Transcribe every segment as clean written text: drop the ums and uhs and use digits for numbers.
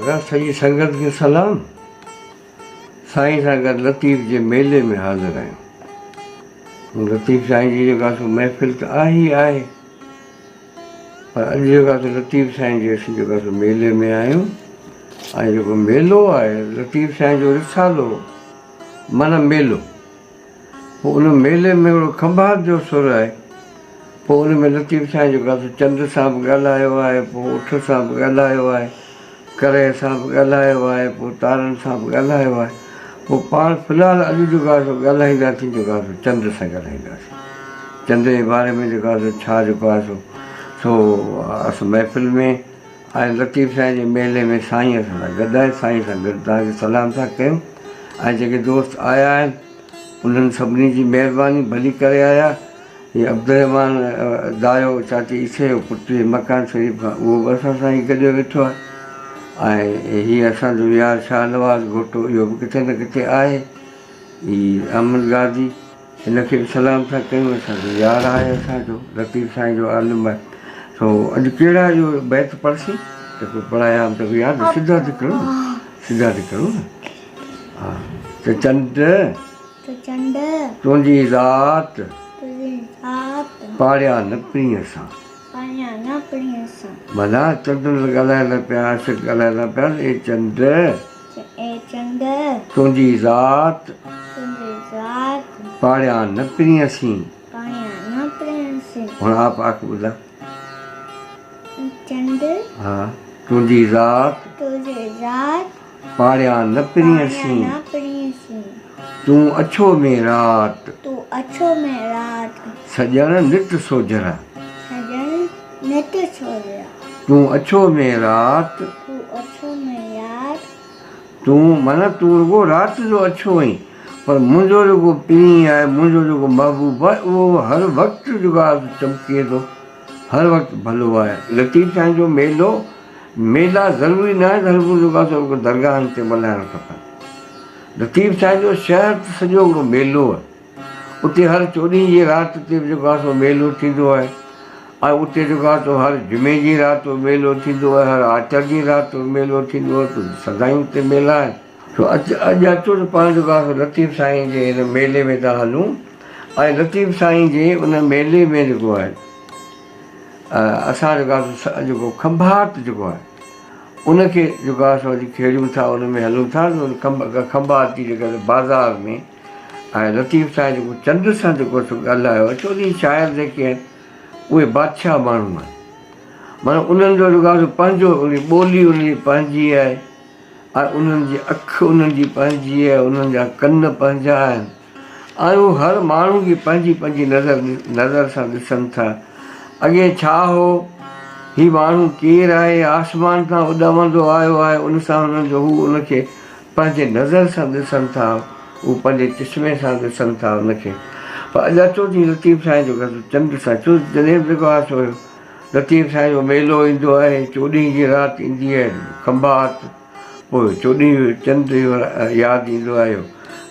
ادا سڄي سنگت کي سلام. سائين سان گڏ لطيف جي ميلي ۾ حاضر آهيون. لطيف سائين جي جيڪا سو محفل ته آهي ئي آهي پر اڄ جيڪا سو لطيف سائين جي اسين جيڪا سو ميلي ۾ آهيون ۽ جيڪو ميلو آهي لطيف سائين جو رسالو معنيٰ ميلو. پوء ان ميلي ۾ هڪڙو کنڀات جو سر آهي. پوء ان ۾ لطيف سائين جيڪو آهي سو چنڊ سان به ڳالهايو آهي، پوء اٺ سان به ڳالهايو آهي، ڪرهه سان به ڳالهايو آهي، پوء تارن سان به ڳالهايو آهي. پوء پاڻ في الحال اڄ جيڪو آهي سو ڳالهائينداسين جيڪو آهي سو چنڊ سان ڳالهائينداسين. چنڊ جي باري ۾ جيڪو آهي سو ڇا جيڪو آهي سو سو اس محفل ۾ ۽ لطيف سائين جي ميلي ۾ سائين اسان سان گڏ آهي سائين سان گڏ توهان کي سلام ٿا ڪيون ۽ جيڪي دوست آيا آهن انهن سڀني جي مهرباني ڀلي ڪري آيا هي عبدالرحمان دايو چاچي عيسي جو پٽ هي مڪان شريف کان اهو به اسان سان ئي گڏيو ويٺو آهي ۽ هي اسان جو يار شاهنواز گهوٽو اهو به ڪٿي نه ڪٿي آهي هي احمد غازي هن کي به سلام ٿا ڪيون اسان جو يار آهي اسان جو لطيف سائين جو عالم آهي سو اڄ ڪهڙا اهو بيت پڙهسين ته ڪو پڙهايان ته ياد سڌا ٿي ڪرو سڌا ٿي ڪرو نه ها ته چنڊ ته چنڊ تنهنجي ذات تنهنجي ذات پاڙيا نه پرينء سان پاڙيا نه پرينء سان معنيٰ چنڊ ڳالهائڻ پيا عاشق ڳالهائڻ پيا اي چنڊ اي چنڊ! تنهنجي ذات. تنهنجي ذات. پاڙيان نه پرينء سين. پاڙيان نه پرينء سين. هاڻ آپ آک ٻڌاء. چنڊ. ها تنهنجي ذات. تنهنجي ذات. پاڙيان نه پرينء سين. پاڙيان نه پرينء سين. تون اڇو ۾ رات. تون اڇو ۾ رات. سڄڻ نت سوجهرا. سڄڻ نت سوجهرا. تون اڇو ۾ رات. تون اڇو ۾ رات. تون معنيٰ تون رڳو رات جو اڇو آهين پر منهنجو جيڪو پرين آهي منهنجو جيڪو محبوب آهي اهو هر وقت جيڪو آهي سو چمڪي ٿو هر وقت ڀلو آهي. لطيف سائين جو ميلو، ميلا ضروري ناهي ته هرگز جيڪو آهي سو رڳو درگاهن تي ملهائڻ کپن. لطيف سائين جو شهر ته سڄو هڪڙو ميلو آهي. اتي هر چوڏهين جي رات تي به جيڪو آهي سو ميلو ٿيندو آهي ۽ اتي جيڪو آهي سو هر جمعي جي رات به ميلو ٿيندو آهي هر آچر جي رات به ميلو ٿيندو آهي ته سدائين اتي ميلا آهن. سو اچ اڄ اچو ته پاڻ جيڪو آهي سو لطيف سائين جي هن ميلي ۾ ٿا هلون ۽ لطيف سائين جي ان ميلي ۾ جيڪو آهي اسان جيڪو آهي سو جيڪو کنڀات جيڪو آهي ان کي جيڪو آهي سو اڄ کيڙيون ٿا ان ۾ هلون ٿا کنڀات جي جيڪا بازار ۾ ۽ لطيف سائين جيڪو چنڊ سان جيڪو سو ڳالهايو آهي ڇو ته هي شاعر جيڪي آهن اهي بادشاهه ماڻهو آهن معنيٰ انهن جو جيڪو آهي سو پنهنجو ان جي ٻولي انهن جي پنهنجي آهي ۽ انهن جي اک انهن جي پنهنجي آهي انهن جا ڪن پنهنجا آهن ۽ هو هر ماڻهو کي پنهنجي پنهنجي نظر نظر سان ڏسن ٿا اڳي ڇا هو هي ماڻهو ڪير آهي آسمان تان اڏامندو آيو آهي ان سان انهن جو هو ان کي پنهنجي نظر سان ڏسن ٿا، هو پنهنجي چشمي سان ڏسن ٿا ان کي. پر اڄ اچو ٿي لطيف سائين جو گز چنڊ سان ڇو جڏهن به جيڪو آهي سو لطيف سائين جو ميلو ايندو آهي، چوڏهين جي رات ايندي آهي کنڀات، پوء چوڏهين جو چنڊ ياد ايندو آهي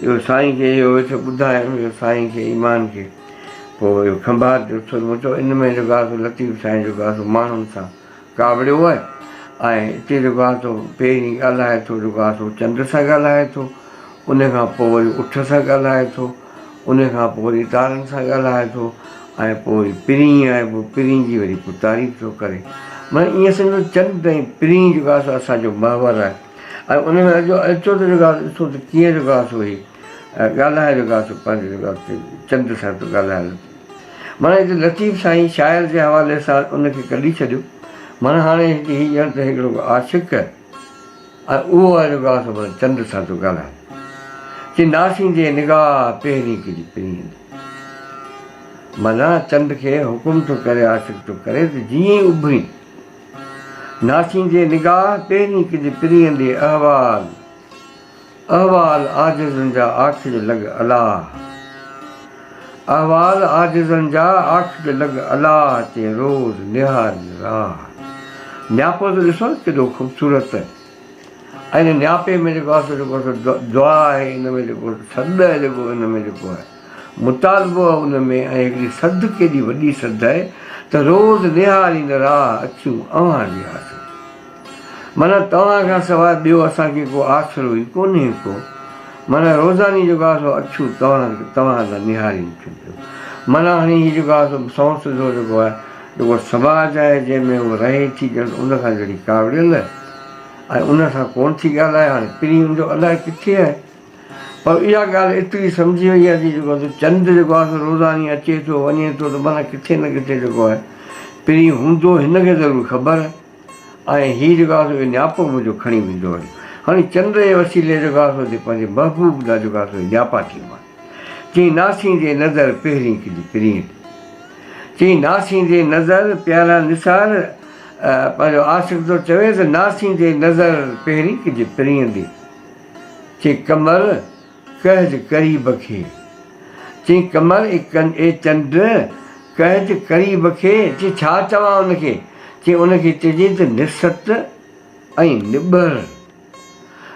اهو سائين کي اهو ويٺو ٻڌايم اهو سائين کي ايمان کي پوء اهو کنڀات جو سرمو چئو ان ۾ جيڪو آهي سو لطيف سائين جيڪو آهي سو ماڻهن سان ڪاوڙيو آهي ۽ اتي جيڪو آهي سو پهرين ڳالهائي ٿو جيڪو آهي سو چنڊ سان ڳالهائي ٿو ان کان پوء وري اٺ سان ڳالهائي ٿو ان کان پوء وري تارن سان ڳالهائي ٿو ۽ پوء وري پرين آهي پوء پرين جي وري پوء تعريف ٿو ڪري معنيٰ ائين سمجهو چنڊ ۽ پرين جيڪو آهي سو اسان جو محور آهي ۽ ان ۾ اچو اچو ته جيڪو آهي ڏسو ته ڪيئن جيڪو آهي سو هي ڳالهائي جيڪو آهي سو پنهنجو جيڪو آهي چنڊ سان ٿو ڳالهائي معنيٰ هتي لطيف سائين شاعر جي حوالي سان ان کي ڪڍي ڇڏيو. معنيٰ هاڻي هتي هي ڄڻ ته هڪڙو عاشق ۽ اهو آهي جيڪو آسو معنيٰ چنڊ سان ٿو ڳالهائي. چي ناسيندي نگاهه پهرين ڪجي پرينء ڏي. معنيٰ چنڊ کي حڪم ٿو ڪري عاشق ٿو ڪري ته جيئن ئي اڀرين. ناسيندي نگاهه پهرين ڪجي پرينء ڏي احوال. احوال عاجزن جا آکج لڳ الله احوال عاجزن جا آکج لڳ الله چي روز نهاري راهه نياپو ته ڏسو نه ڪيڏو خوبصورت آهي ۽ ان نياپي ۾ جيڪو آهي سو جيڪو سو دعا آهي ان ۾ جيڪو سڏ آهي جيڪو ان ۾ جيڪو آهي مطالبو آهي ان ۾ ۽ هڪڙي سڌ ڪيڏي وڏي سڌ آهي ته روز نهاريندڙ راهه اکيون اوهان جي آسري. معنيٰ توهان کان سواء ٻيو اسان کي ڪو آسرو ئي ڪونهي ڪو. معنيٰ روزاني جيڪو آهي سو اکيون توهان توهان ڏانهن نهارين ٿيون پيون. معنيٰ هاڻي هي جيڪو آهي سو سنئون سڌو جيڪو آهي جيڪو سماج آهي جنهن ۾ هو رهي ٿي ڄڻ ته ان کان جهڙي ڪاوڙيل ۽ ان سان ڪونه ٿي ڳالهائي. هاڻي پرين ان جو الائي ڪٿي آهي. پر اها ڳالهه ايتري سمجهي وئي آهي جيڪو آهي سو چنڊ جيڪو آهي سو روزاني اچي ٿو وڃي ٿو ته معنيٰ ڪٿي نه ڪٿي جيڪو آهي پرين هوندو هن کي ضرور خبر آهي ۽ هي جيڪو آهي سو اهو نياپو منهنجو کڻي ويندو هليو. هاڻي چنڊ جي وسيلي جيڪو آهي سو هتي پنهنجي محبوب ڏانهن جيڪو آهي سو نياپا ٿي ويا. چيائين ناسيندي نظر پهرين ڪجي پرين تي. چيائين ناسيندي نظر پيارا نثار پنهنجو عاشق ٿو چوي ته ناسيندي نظر پهرين ڪجي پرين تي. چي قمر ڪهج قريب کي. چي قمر اي چنڊ ڪهج قريب کي. چي ڇا چوان ان کي. چي ان کي چئجي ته نست ۽ نٻر.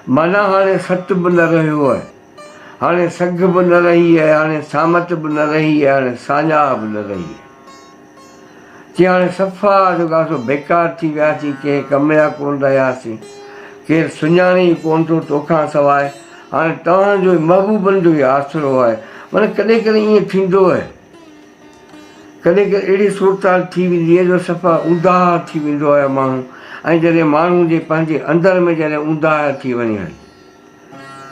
معنيٰ هاڻي ست به نه رهيو آهي. هاڻي سگهه به نه رهي آهي. هاڻي سامت به نه رهي آهي. هاڻي ساڃاهه به نه رهي آهي. چي هاڻي صفا جو آ سو بيڪار ٿي وياسين، ڪنهن ڪم جا ڪونه رهياسين، ڪير سڃاڻي ئي ڪونه ٿو توکان سواء، هاڻي توهان جو ئي محبوبن جو ئي آسرو آهي. معنيٰ ڪڏهن ڪڏهن ائين ٿيندو آهي، ڪڏهن ڪڏهن اهڙي صورتحال ٿي ويندي آهي جو صفا اونداهه ٿي ويندو آهي ماڻهو ۽ جڏهن ماڻهو جي پنهنجي اندر ۾ جڏهن اونداهه ٿي وڃي هلي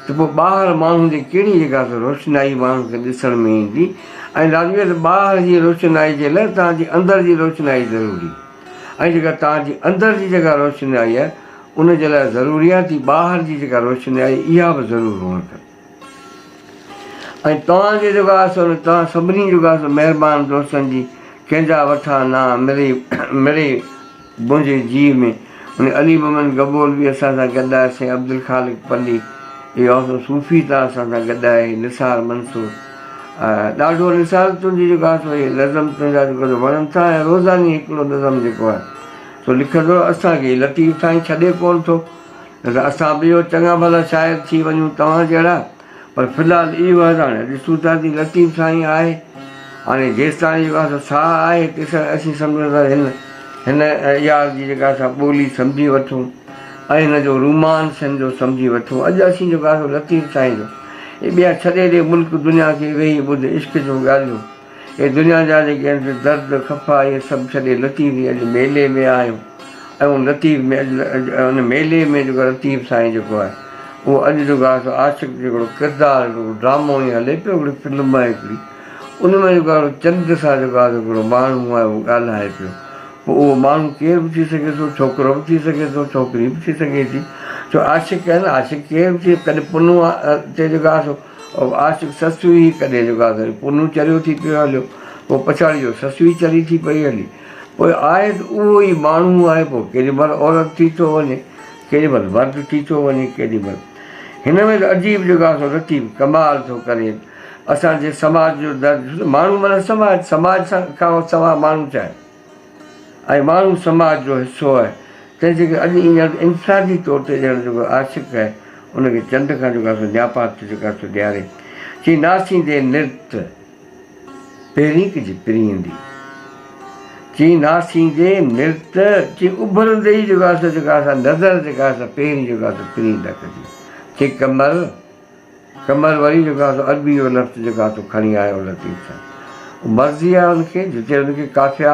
ته پوء ٻاهر ماڻهو جي ڪهڙي جيڪا سو روشنائي ماڻهن کي ڏسڻ ۾ ايندي ۽ لازمي آهي ته ٻاهر جي روشنائي جي لاء توهان جي اندر جي روشنائي ضروري ۽ جيڪا توهان جي اندر جي جيڪا روشنائي آهي ان جي لاء ضروري آهي ته ٻاهر جي جيڪا روشنائي اها به ضرور هئڻ کپي ۽ توهان جي جيڪو آهي سو توهان سڀني جيڪو آهي سو مهربان دوستن جي ڪنهن جا وٺان نانء مڙئي مڙئي منهنجي جيء ۾ ان علي محمد گبول به اسان سان گڏ آهي، سائين عبدالخالق پلي اهو صوفي ته اسان سان گڏ آهي، نثار منصور ڏاڍو نثار تنهنجي جيڪو آهي سو اهي نظم تنهنجا جيڪو سو وڻن ٿا ۽ روزاني هڪڙو نظم جيڪو آهي سو لکندو رهه اسان کي لطيف سائين ڇڏي ڪونه ٿو نه ته اسان به اهو چڱا ڀلا شاعر ٿي وڃون توهان جهڙا. پر في الحال اهو آهي ته هاڻي ڏسون ٿا ته لطيف سائين آهي هاڻي جيستائين جيڪو آهي سو ساهه آهي تيستائين اسين سمجهون ٿا هن هن يار جي جيڪا اسان ٻولي سمجهي وٺون ۽ هن جو رومانس هن جو سمجهي وٺون اڄ اسين جيڪو آهي سو لطيف سائين جو اي ٻيا ڇڏي ڏي ملڪ دنيا کي ويهي ٻڌ عشق جون ڳالهيون اهي دنيا جا جيڪي آهن سي درد خفا اهي سڀ ڇڏي لطيف جي اڄ ميلي ۾ آيو ۽ ان لطيف ۾ اڄ ان ميلي ۾ جيڪو لطيف سائين جيڪو آهي اهو اڄ جيڪو آهي سو عاشق جو هڪڙو ڪردار هڪڙو ڊرامو ائين هلي پيو هڪڙي فلم آهي هڪڙي ان ۾ جيڪو آهي چند سان جيڪو آهي هڪڙو ماڻهو آهي اهو ڳالهائي پيو پوء اهو ماڻهو ڪير به ٿي سگهي ٿو ڇوڪرو به ٿي سگهي ٿو ڇوڪري به ٿي سگهي ٿي ڇو عاشق آهن عاشق ڪير به ٿي ڪڏهن پنو تي جيڪو آهي سو عاشق سسئي ڪڏهن جو گاڌر پنهون چريو ٿي پيو هليو، پوء پڇاڙي جو سسئي چري ٿي پئي هلي. پوء آهي ته اهو ئي ماڻهو آهي، پوء ڪيڏي مهل عورت ٿي ٿو وڃي، ڪيڏي مهل مرد ٿي ٿو وڃي، ڪيڏي مهل. هن ۾ ته عجيب جيڪو آهي سو لطيف ڪمال ٿو ڪري. اسان جي سماج جو درد، ڇو ته ماڻهو معنيٰ سماج، سماج سان کان سوا ماڻهو ڇا آهي؟ ۽ ماڻهو سماج جو حصو آهي، تنهن جي ڪري اڄ ائين ڄڻ ته انفرادي طور تي ڄڻ جيڪو عاشق آهي، ان کي چنڊ کان جيڪو آهي سو نياپا ٿو جيڪا سو ڏياري. چي ناسيندي نرت پهرين ڪجي پريندي. چي ناسيندي نرت چي اڀرندي ئي جيڪو آهي سو جيڪا سا نظر جيڪا سا پهرين جيڪو آهي سو پريندا ڪجي. چي قمر قمر وري جيڪو آهي سو عربي جو لفظ جيڪو آهي سو کڻي آيو لطيف سائين. مرضي آهي ان کي جتي ان کي قافيا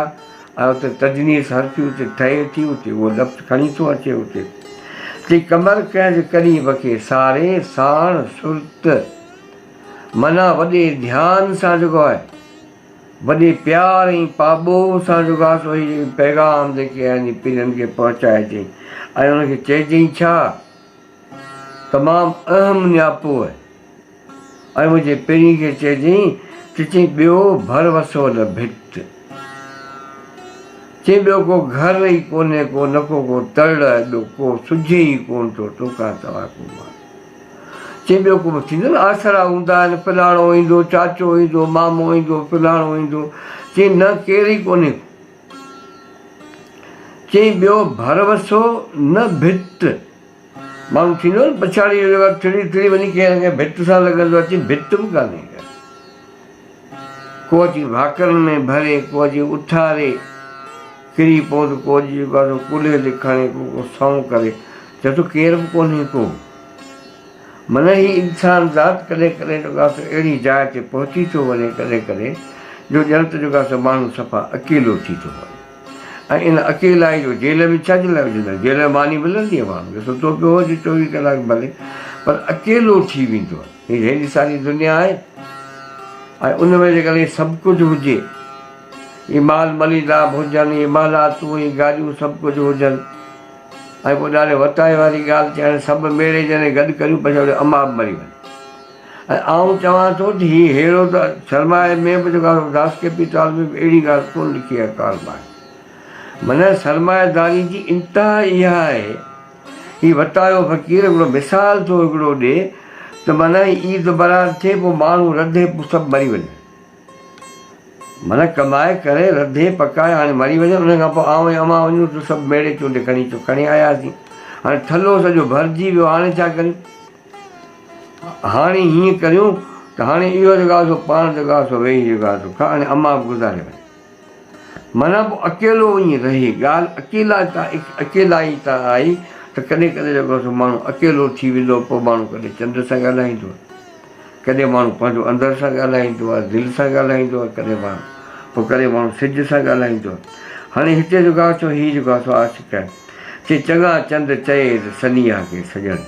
۽ اتي تجنيس حرفي اتي ٺهي ٿي اتي اهو لفظ کڻي ٿو اچي اتي چي قمر ڪنهن جي قريب کي ساري ساڻ سرت معنيٰ وڏي ڌيان سان جيڪو آهي وڏي پيار ۽ پاٻوهه سان جيڪو آهي سو هي پيغام جيڪي آهن پرين کي پهچائجي ۽ ان کي چئجئين ڇا تمام اهم نياپو آهي ۽ منهنجي پرين کي چئجئين ته چئين ٻيو ڀر وسو نه ڀت. چئين ٻيو ڪو گهر ئي ڪونهي ڪو نڪو ڪو تڙ آهي ٻيو ڪو سجهي ئي ڪونه ٿو توکان سواء ڪو ماڻهو. چئين ٻيو ڪو ٿيندو نه آسرا هوندا آهن فلاڻو ايندو چاچو ايندو مامو ايندو فلاڻو ايندو چئين نه ڪير ئي ڪونهي ڪو. چئين ٻيو ڀر وسو نه ڀت. ماڻهو ٿيندو نه پڇاڙي جو جيڪو ٿڙي ٿڙي وڃي ڪنهن نه ڪنهن ڀت سان لڳندو آهي، چئين ڀت به ڪانهي ڪا. ڪو اچي ڀاڪرن ۾ ڀري، ڪو اچي اٿاري. ڪري پئون ته ڪو اڄ جيڪو آهي سو ڪلهي تي کڻي ڪو ڪو سنئون ڪري. چئي ٿو ڪير به ڪونهي ڪو. معنيٰ هي انسان ذات ڪڏهن ڪڏهن جيڪو آهي سو اهڙي جاء تي پهچي ٿو وڃي ڪڏهن ڪڏهن جو ڄڻ ته جيڪو آهي سو ماڻهو صفا اڪيلو ٿي ٿو وڃي ۽ ان اڪيلائي جو جيل ۾ ڇا جي لاء وجهندا آهن؟ جيل ۾ ماني ملندي آهي ماڻهن کي ستو پيو هجي 24 ڪلاڪ ڀلي پر اڪيلو ٿي ويندو آهي. هي هيڏي ساري دنيا آهي ۽ ان ۾ جيڪڏهن سڀ ڪجهه هجي، هي مال مليدا به هجن، هي محلاتون، هي گاڏيون سڀ ڪجهه هجن ۽ پوء ڏاڍي وتائي واري ڳالهه ٿي هاڻي سڀ ميڙي جڏهن گڏ ڪريون پڇا وري امان به مري وڃي ۽ آئون چوان ٿو ته هي ههڙو ته سرمائي ۾ به جيڪو آهي داس ڪيپيٽال ۾ به اهڙي ڳالهه ڪونه لکي آهي ڪارل مارڪس. معنيٰ سرمائيداري جي انتها اها آهي هي وتايو فقير هڪڙو مثال ٿو هڪڙو ڏي ته معنيٰ هي عيد برات ٿئي پوء ماڻهو رڌي پوء سڀ مري وڃن. معنيٰ ڪمائي ڪري رڌي پڪائي هاڻي مري وڃن ان کان پوء آئون ۽ امان وڃون ته سڀ ميڙي چونڊي کڻي اچو کڻي آياسين هاڻي ٿلهو سڄو ڀرجي ويو هاڻي ڇا ڪريون هاڻي هيئن ڪريون ته هاڻي اهو جيڪو آهي سو پاڻ جيڪو آهي سو ويهي جيڪو آهي سو کا هاڻي امان به گذاري وڃي. معنيٰ پوء اڪيلو وڃي رهي. ڳالهه اڪيلائي تان آئي ته ڪڏهن ڪڏهن جيڪو سو ماڻهو اڪيلو ٿي ويندو پوء ماڻهو ڪڏهن چنڊ سان ڳالهائيندو آهي، ڪڏهن ماڻهو پنهنجو اندر سان ڳالهائيندو آهي، دل سان ڳالهائيندو آهي، ڪڏهن ماڻهو پوء ڪڏهن ماڻهو سج سان ڳالهائيندو آهي. هاڻي هتي جيڪو آهي سو هي جيڪو آهي سو عاشق آهي. چي چڱا چند چئي ته سنيها کي سڄڻ.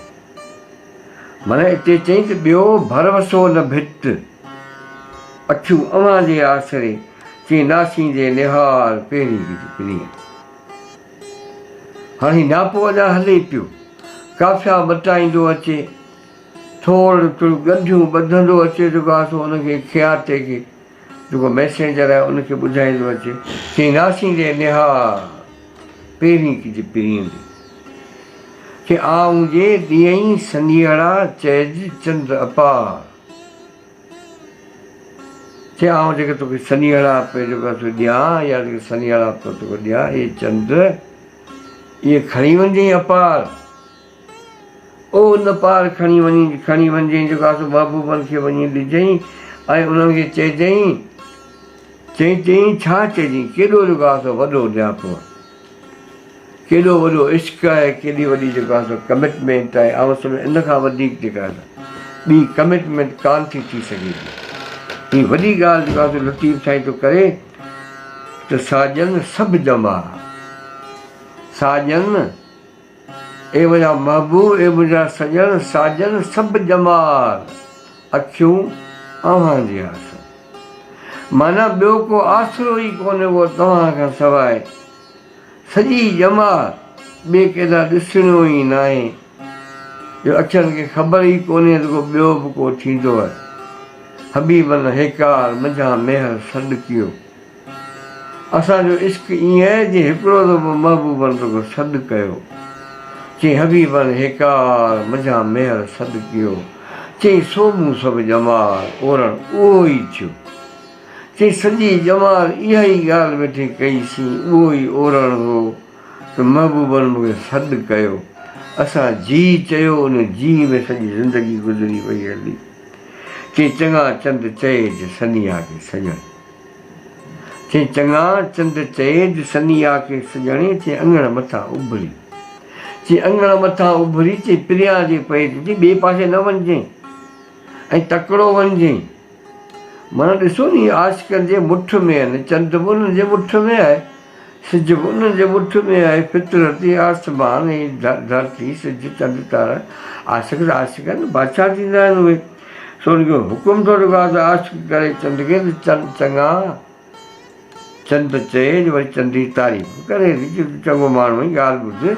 معنيٰ اتي چئين ته ٻيو ڀروسو نه ڀت، اکيون اوهان جي آسري، چئين ناسيندي نهار پهرين وجهه پرينء. هاڻ هي ناپو اڃا هلي پيو، قافيا مٽائيندو اچي، ٿورڙ ٿورڙ ڳنڍيون ٻڌندو اچي جيڪو آهي سو ان کي خياطي کي جيڪو ميسينجر آهي ان کي ٻڌائيندو اچي، چئين ناسيندي نهار. پهرين ڪج پرينء جي. چي آئون جي ڏينئين سنيهڙا چئج چند اپار. چي آئون جيڪي توکي سنيهڙا پيو جيڪو سو ڏيان يا جيڪي سنيهڙا پيو توکي ڏيان اي چند اهي کڻي وڃجئين اپار. او ان پار کڻي وڃي کڻي وڃجئين جيڪو آهي سو محبوبن کي وڃي ڏجئين ۽ انهن کي چئجئين چئين چئين ڇا چئجئين ڪيڏو جيڪو آهي سو وڏو نياپو آهي ڪيڏو وڏو عشق آهي ڪيڏي وڏي جيڪو آهي سو ڪمٽمينٽ آهي آئون سمجهان ان کان وڌيڪ جيڪا آهي ٻي ڪمٽمينٽ ڪانه ٿي ٿي سگهي ٿي هي وڏي ڳالهه جيڪا آهي سو لطيف سائين ٿو ڪري ته ساڄن سڀ ڄمار ساڄن اي منهنجا محبوب، اي منهنجا سڄڻ، ساجن سڀ ڄمار، اکيون اوهان جي آسري. معنيٰ ٻيو ڪو آسرو ئي ڪونهي اهو توهان کان سواء. سڄي ڄمار ٻئي ڪيڏانهن ڏسڻو ئي ناهي، جو اکين کي خبر ئي ڪونهي ته ڪو ٻيو به ڪو ٿيندو آهي. حبيبن هيڪار منجهان ميهر سڏ ڪيو. اسان جو عشق ائين آهي جيئن هڪڙو دفعو محبوبن رڳو سڏ ڪيو. چئين حبيبن هيڪار منجهان ميهر سڏ ڪيو. چئين سو مون سڀ ڄمار اورڻ اهو ئي ٿيو. چئين سڄي ڄمار اها ئي ڳالهه ويٺي ڪئي سين اهو ئي اورڻ هو ته محبوبن مون کي سڏ ڪيو. اسان جي چيو ان جي ۾ سڄي زندگي گذري وئي هلي. چئين چڱا چند چئج سنيها کي سڄڻ. چي چڱا چند چئيج سنيا کي سڄڻي چي اڱڻ مٿان اڀري چي اڱڻ مٿان اڀري چي پريان جي پئي چي ٻئي پاسي نه وڃجين ۽ تڪڙو وڃجين معنيٰ ڏسو ني عاشقن جي مٺ ۾ آهن چنڊ به انهن جي مٺ ۾ آهي سج به انهن جي مٺ ۾ آهي فطرت هي آسمان هي ڌرتي سج چنڊ تارا عاشق ته عاشق آهن بادشاهه ٿيندا آهن اهي سو ان کي حڪم ٿو ڏبو آهي ته عاشق ڪري چنڊ کي ته چڱا چنڊ چئي جو وري چنڊ جي تعريف به ڪري ٿي چي تون چڱو ماڻهو آهين ڳالهه ٻڌ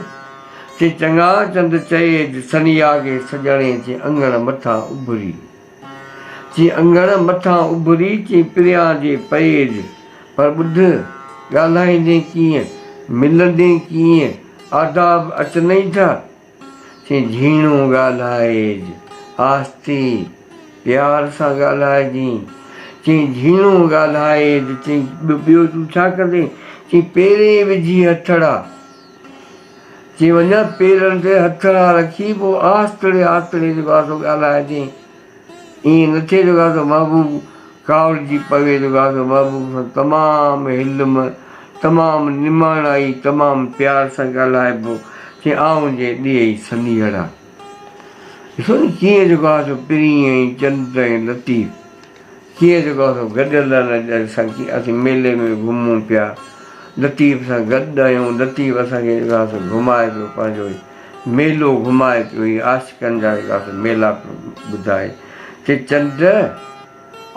چي چڱا چنڊ چئي سنيا کي سڄڻي چي اڱڻ مٿان اڀري چي اڱڻ مٿان اڀري چي پريان جي پئيج پر ٻڌ ڳالهائيندين ڪيئن ملندين ڪيئن آداب اچنئي ٿا چي جهيڻو ڳالهائج آهستي پيار سان ڳالهائجين چي جهيڻو ڳالهائج چي ٻيو تون ڇا ڪندين چي پيرين وجهي هٿڙا چي وڃان پيرن تي هٿڙا رکي پوء آهستڙي آهستڙي جيڪو آهي سو ڳالهائجين ائين نه ٿئي جيڪو آهي سو محبوب ڪاوڙجي پوي جيڪو آهي سو محبوب سان تمام حلم تمام نماڻائي، تمام پيار سان ڳالهائبو، چي آئون جي ڏيئي سنيهڙا. ڏسو نه ڪيئن جيڪو آهي سو پرين ۽ چنڊ ۽ لطيف ڪيئن جيڪو آهي سو گڏيل آهن اڄ اسان ڪيئن اسين ميلي ۾ گهمون پيا لطيف سان گڏ آهيون لطيف اسان کي جيڪو آهي سو گهمائي پيو پنهنجو هي ميلو گهمائي پيو هي عاشقن جا جيڪو آهي سو ميلا پيو ٻڌائي چي چنڊ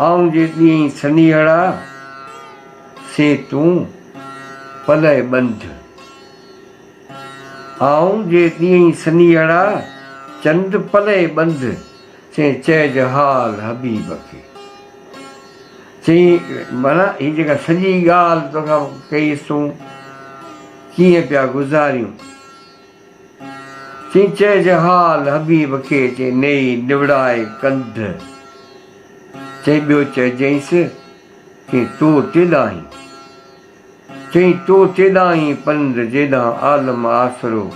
آئون جي ڏيئي سنيهڙا سي تون پلئه ٻنڌ. آئون جي ڏينهن سنيهڙا، چنڊ پلئه ٻنڌ، چئين چئج حال حبيب کي. چئين معنيٰ هي جيڪا سڄي ڳالهه توکان ڪئي سون ڪيئن پيا گذاريون. چئين چئج حال حبيب کي، چئين نيئي نوڙائي ڪنڌ. چئين ٻيو چئجئينس، چئين تو تيڏاهين. چئين تو تيڏانهن ئي پنڌ، جيڏانهن عالم آسرو.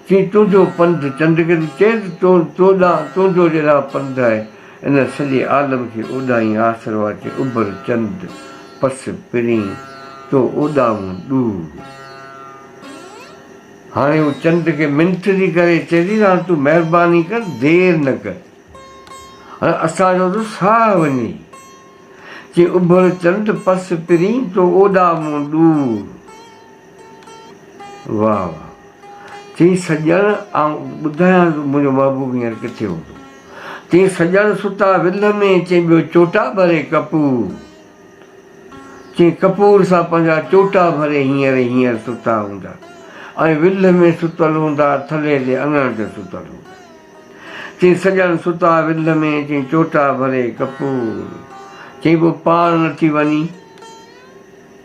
چئين تنهنجو پنڌ، چنڊ کي ٿي چئي ته تو توڏانهن تنهنجو جيڏانهن پنڌ آهي، ان سڄي عالم کي اوڏانهن ئي آسرو آهي. چئين اڀر چنڊ، پس پرين، تو اوڏانهون ڏور. هاڻي هو چنڊ کي منٿ ٿي ڪري، چئي ٿي ته هاڻي تون مهرباني ڪر، دير نه ڪر. هاڻي اسان جو ته ساهه وڃي. چي اڀر چنڊ پس پرين تو اوڏا مون ڏور. واه واه. چي سڄڻ آئون ٻڌايان ٿو منهنجو محبوب هينئر ڪٿي هوندو. چي سڄڻ ستا ولهه ۾ چي ٻيو چوٽا ڀري ڪپور. چي ڪپور سان پنهنجا چوٽا ڀري هينئر هينئر ستا هوندا ۽ ولهه ۾ ستل هوندا ٿلهي تي اڱڻ تي ستل هوندا. چي سڄڻ ستا ولھ ۾، چي چوٽا ڀري ڪپور. چي پوء پاڻ نه ٿي وڃين؟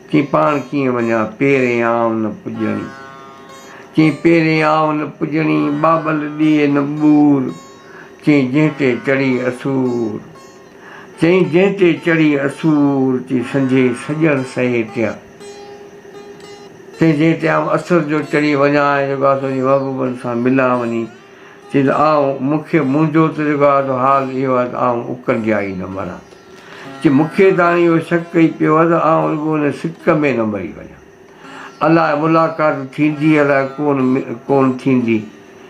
چي پاڻ ڪيئن وڃان، پيرين آئون نه پڄڻي. چي پيرين آئون نه پڄڻي، ٻاٻل ڏي نه ٻور. چي جنهن تي چڙهي اسور. چي جنهن تي چڙهي اسور، چي سنجهي سڄڻ سهي ٽيان. چي جنهن تي آئون اسر جو چڙهي وڃان ۽ جيڪو آ سو وڃي محبوبن سان ملان وڃي. چي ته آئون، مون کي، منهنجو ته جيڪو آهي سو حال اهو آهي ته آئون اڪنڊيا ئي نه مران. چي مون کي ته هاڻي اهو شڪ ئي پيو آهي ته آئون رڳو ان سڪ ۾ نه مري وڃان. الاء ملاقات ٿيندي الاء ڪونه ڪونه ٿيندي.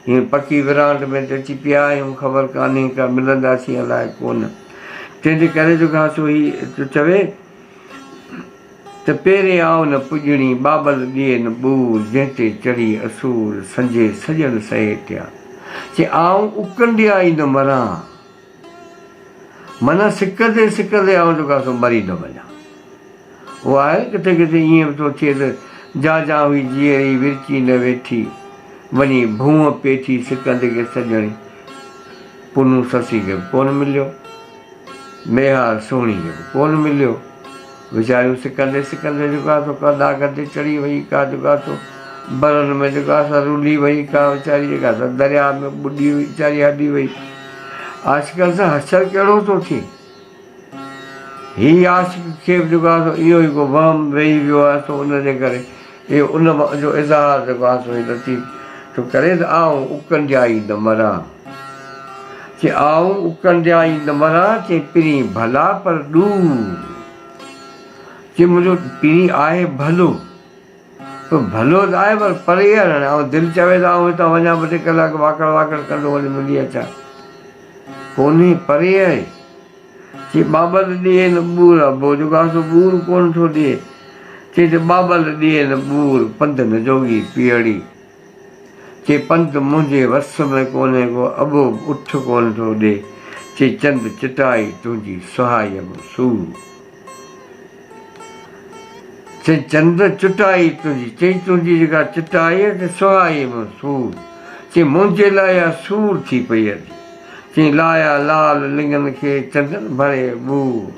هينئر پڪي ورانڊ ۾ ته اچي پيا آهيون، خبر ڪانهي ڪا ملنداسين الاء ڪونه. تنهن جي ڪري جيڪو آهي سو هي ٿو چوي. ته پيرين آء نه پڄڻي، ٻاٻل ڏي نه ٻور، جنهن تي چڙهي اسور، سنجهي سڄڻ سهيٽيا. چي آئون اڪنڊيا ئي نه مران. معنيٰ سڪندي سڪندي آئون جيڪو آهي سو مري نه وڃان. اهو آهي نه ڪٿي ڪٿي ائين به ٿو ٿئي ته جا جا هئي جيئري، ورچي نه ويٺي، وڃي ڀونء پيٺي، سڪندي کي سڄڻي، پنهون سسي کي به ڪونه مليو. ميهار سهڻي کي به ڪونه مليو. ويچاريون سڪندي سڪندي جيڪو آهي سو ڪا ڏاگهه تي چڙهي وئي، ڪا جيڪو آهي سو برن ۾ جيڪو آهي سا رلي وئي، ڪا ويچاري جيڪا سا درياء ۾ ٻڏي ويچاري هلي وئي. عاشقن سان حشر ڪهڙو ٿو ٿئي. هي عاشق کي به جيڪو آهي سو اهو ئي ڪو وهم ويهي ويو آهي سو ان جي ڪري اهو ان جو اظهار جيڪو آهي سو هي لطيف ٿو ڪري ته آئون اڪنڊيائي نه مران. چي آئون اڪنڊيائي نه مران، چي پرين ڀلا پر ڏور. چي منهنجو پرين آهي ڀلو، پر ڀلو ته آهي پر پري آهي هاڻي آئون دل چوي ته آئون هتان وڃان ٻه ٽي ڪلاڪ واڪڙ واڪڙ ڪندو وڃي ملي اچان. ڪونهي پري آهي. چي ٻاٻل ڏي نه ٻور، ابو جيڪو آهي سو ٻور ڪونه ٿو ڏئي. چي ته ٻاٻل ڏي نه ٻور، پنڌ نه جوڳي پيئڙي. چي پنڌ منهنجي وس ۾ ڪونهي ڪو اٻو به اٺ ڪونه ٿو ڏي، چي چند چٽائي تنهنجي سهائيم سور. چي چند چٽائي تنهنجي، چي تنهنجي جيڪا چٽائي آهي ته سهائيم سور. چي منهنجي لاء اها سور ٿي پئي اڄ. چي لايا لال لڱن کي چندن ڀري ٻور.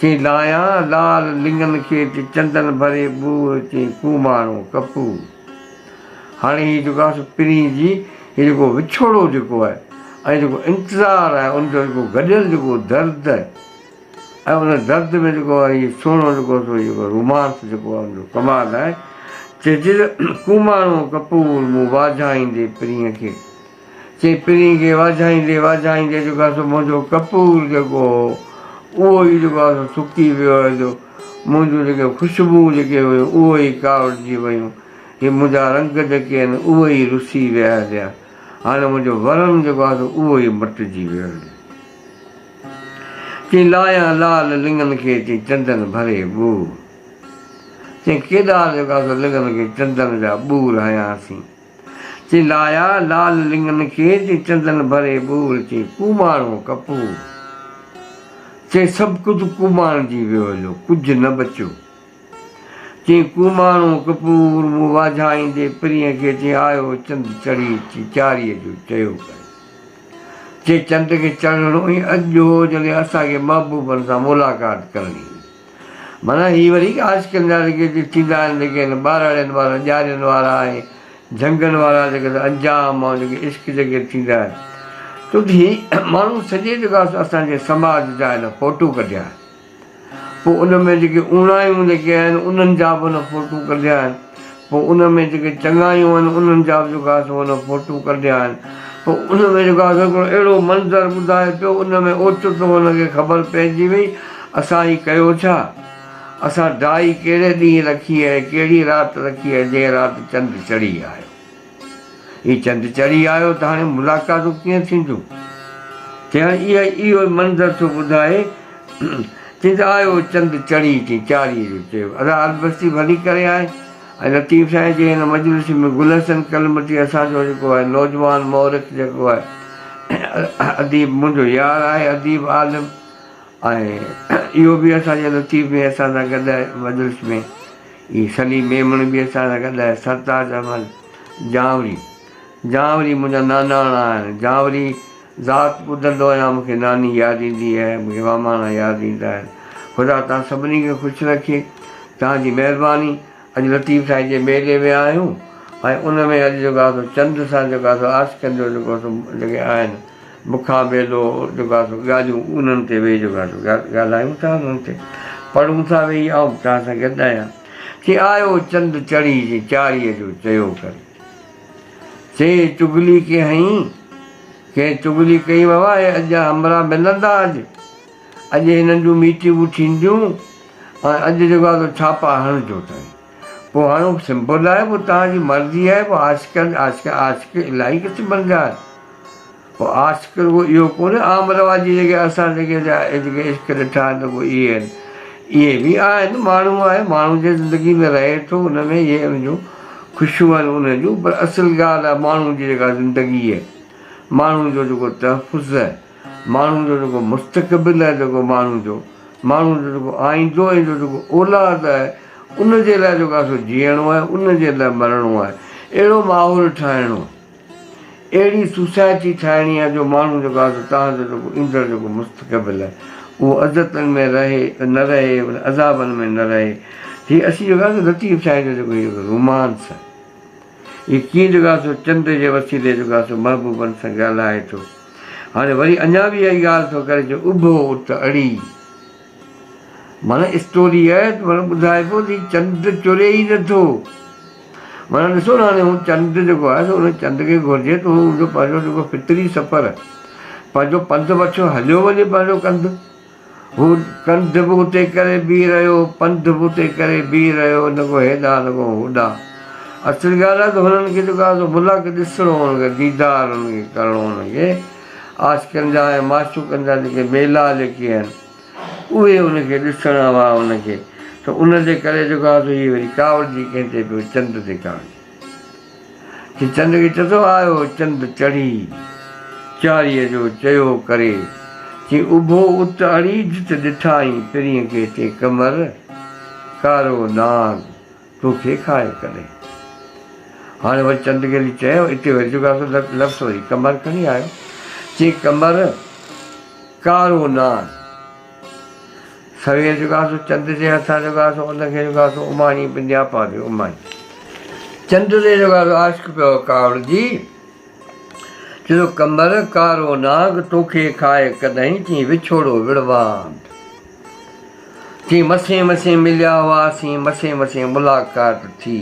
چي لايان لال لڱن کي چي چندن ڀري ٻور چي ڪوماڻو ڪپور. هاڻي هي جيڪو آهي سو پرين جي هي جيڪو وڇوڙو جيڪو آهي ۽ جيڪو انتظار آهي ان جو جيڪو گڏيل جيڪو درد آهي ۽ ان درد ۾ جيڪو آهي هي سهڻو جيڪو سو جيڪو رومانس جيڪو آهي ان جو ڪمال آهي چئجي ته ڪوماڻو ڪپور مون واجهائيندي پرينء کي چي پرين کي واجهائيندي واجهائيندي جيڪو آهي سو منهنجو ڪپور جيڪو هو اهو ئي جيڪو آهي سو سڪي ويو آهي جو منهنجون جيڪي خوشبوئون جيڪي هيون اهي ئي ڪاوڙجي ويون، هي منهنجا رنگ جيڪي آهن اهي ئي رسي ويا هليا، هاڻي منهنجو ورن جيڪو آهي سو اهو ئي مٽجي ويو هليو. چئين لايان لال لڱن کي چئين چندن ڀري ٻور. چئين ڪيڏا جيڪو آهي سو لڱن کي چندن جا ٻور هنياسين. چئين لايا لال لڱن کي چئين چندن ڀري ٻور چئين ڪوماڻو ڪپور. چئين سڀ ڪجهه ڪوماڻجي ويو هليو ڪجهه نه بچيو. چئين ڪوماڻو ڪپور مون واجهائيندي پرينء کي چئين آيو چند چڙهي چئين چاريء جو چيو ڪري. چئين چند کي چڙهڻو ئي اڄ هو جڏهن اسان کي محبوبن سان ملاقات ڪرڻي هئي. معنيٰ هي وري عاشقن جا جيڪي ٿيندا آهن جيڪي هن ٻارڙين وارا ڄارين وارا ۽ جهنگن وارا جيڪي انجام ۽ جيڪي عشق جيڪي ٿيندا آهن ڇو ته هي ماڻهو سڄي جيڪو آهي اسان جي سماج جا هن فوٽو ڪڍيا آهن پوء ان ۾ جيڪي اوڻايون جيڪي آهن انهن جا به هن فوٽو ڪڍيا آهن پوء ان ۾ جيڪي چڱايون آهن انهن جا به جيڪو آهي سو هن فوٽو ڪڍيا آهن پوء ان ۾ جيڪو آهي سو هڪڙو اهڙو منظر ٻڌائي پيو ان ۾ اوچتو هن کي خبر پئجي وئي اسان هي ڪيو ڇا؟ اسان ڊائي ڪهڙي ڏينهن رکي ۽ ڪهڙي رات رکي ۽ جنهن رات چنڊ چڙهي آيو. هي چنڊ چڙهي آيو ته هاڻي ملاقاتون ڪيئن ٿينديون؟ چي هاڻي اها اهو ئي منظر ٿو ٻڌائي. چي ته آيو چنڊ چڙهي چي چاريء جو چيو ادا البستي ڀلي ڪري آء ۽ لطيف سائين جي هن مجلس ۾ گل حسن ڪلمتي اسان جو جيڪو آهي نوجوان مورخ جيڪو آهي اديب منهنجو يار آهي اديب عالم ۽ اهو به اسان جي لطيف ۾ اسان سان گڏ آهي مجلس ۾ هي سليم ميمڻ به اسان سان گڏ آهي سرتاج احمد جانوري جانوري منهنجا ناناڻا آهن جانوري ذات ٻڌندو آهيان مون کي ناني ياد ايندي آهي مون کي ماماڻا ياد ايندا آهن خدا توهان سڀني کي خوش رکي توهان جي مهرباني اڄ لطيف سائين جي ميلي ۾ آهيون ۽ ان ۾ اڄ جيڪو آهي سو چنڊ سان جيڪو آهي سو عاشقن جو جيڪو سو جيڪي آهن مکان ميلو جيڪو آهي سو ڳالهيون انهن تي ويهي جيڪو آهي سو ڳالهايون ٿا انهن تي پڙهون ٿا ويهي آئون به توهان سان گڏ آهيان چي آيو چنڊ چڙهي جي چاريء جو چيو ڪري چي چغلي ڪي هنئي ڪنهن چغلي ڪئي بابا اهي اڄ جا همراهه ملندا اڄ اڄ هنن جون ميٽنگون ٿينديون ۽ اڄ جيڪو آهي سو ڇاپا هڻجو تائين پوء هاڻي سمپل آهي پوء توهان جي مرضي آهي پوء عاشقن عاشق عاشق الاهي قسمن جا آهن پوء عاشق رڳو اهو ڪونهي عام رواجي جيڪي اسان جيڪي جيڪي عشق ڏٺا آهن رڳو اهي آهن اهي به آهن ماڻهو آهي ماڻهو جي زندگي ۾ رهي ٿو ان ۾ اهي ان جون خوشيون آهن ان جون پر اصل ڳالهه آهي ماڻهو جي جيڪا زندگي آهي ماڻهو جو جيڪو تحفظ آهي ماڻهو جو جيڪو مستقبل آهي جيڪو ماڻهو جو ماڻهو جو جيڪو آئيندو ۽ جو جيڪو اولاد آهي ان جي لاء جيڪو آهي سو جيئڻو آهي ان جي لاء مرڻو آهي اهڙو ماحول ٺاهڻو اهڙي سوسائٽي ٺاهڻي آهي جو ماڻهو جيڪو آهي سو تهان جو جيڪو ايندڙ جيڪو مستقبل آهي اهو عزتن ۾ رهي نه رهي عذابن ۾ نه رهي هي اسين جيڪو آهي سو لطيف سائين جو جيڪو هي رومانس آهي هي ڪيئن جيڪو آهي سو چنڊ جي وسيلي جيڪو آهي سو محبوبن سان ڳالهائي ٿو. هاڻي وري اڃا به اها ئي ڳالهه ٿو ڪري جو اڀو ات اڙي. معنيٰ اسٽوري آهي ته معنيٰ ٻڌائي پيو ته هي چنڊ چري ئي نه ٿو. معنيٰ ڏسو نه هاڻي هو چنڊ جيڪو آهي سو ان چنڊ کي گهرجي ته هو ان جو پنهنجو جيڪو فطري سفر پنهنجو پنڌ وٺيو هليو وڃي پنهنجو ڪنڌ. هو ڪنڌ به اتي ڪري بيهي رهيو، پنڌ به اتي ڪري بيهي رهيو، نه ڪو هيڏانهن نه ڪو هوڏانهن. اصل ڳالهه آهي ته هنن کي جيڪو آهي سو ملڪ ڏسڻو هو، هنن کي ديدار هنن کي ڪرڻو هو، هنن کي عاشقن جا ۽ معشوقن جا جيڪي ميلا جيڪي آهن، اهي هن کي ڏسڻا هئا هن کي ته ان جي ڪري جيڪو آهي سو هي وري ڪاوڙجي ڪنهن تي پيو چنڊ تي ڪاوڙجي. چي چنڊ کي چتو آيو چنڊ چڙهي، چاريء جو چيو ڪري. چي اڀو ات اڙي جت ڏٺائين پرينء کي چي قمر ڪارو نانگ توکي کائي ڪڏهن. هاڻي وري چنڊ کي هلي چيو اتي وري جيڪو آهي سو لفظ وري قمر کڻي آيو. چي قمر ڪارو نانگ. سوير جيڪو آهي سو چنڊ جي هٿان جيڪو آهي سو ان کي جيڪو آهي سو اماڻي به نياپا به اماڻي. چنڊ تي جيڪو آهي سو عاشق پيو ڪاوڙجي، چئي ٿو قمر ڪارو نانگ توکي کائي ڪڏهن چئين وڇوڙو وڙواند. چئين مسين مسين مليا هئاسين مسين مسين ملاقات ٿي.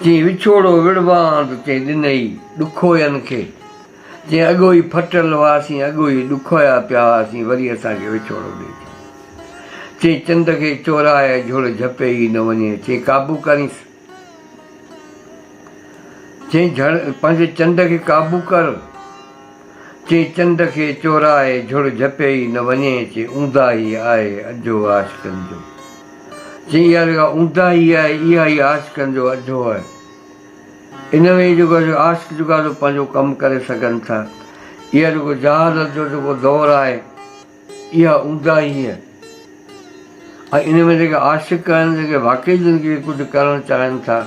چئين وڇوڙو وڙواند چئين ڏنئي ڏکوين کي. جيئن اڳو ئي ڦٽل هئاسين، اڳو ئي ڏکويا پيا هئاسين، وري اسان کي وڇوڙو ڏئي ڇڏيو. چي چنڊ کي چورائي جھڙ جھپي ئي نه وڃي. چي قابو ڪرينس. چي جھڙ پنهنجي چنڊ کي قابو ڪر. چي چنڊ کي چورائي جھڙ جھپي ئي نه وڃي. چي اونداهي آهي اجھو عاشقن جو. چي اها جيڪا اونداهي آهي اها ئي عاشقن جو اجھو آهي. ان ۾ ئي جيڪو آهي عاشق جيڪو آهي سو پنهنجو ڪم ڪري سگهن ٿا. اها جيڪو جهالت جو جيڪو دور آهي اها اونداهي آهي ۽ ان ۾ جيڪي عاشق آهن جيڪي واقعي جن کي ڪجهه ڪرڻ چاهين ٿا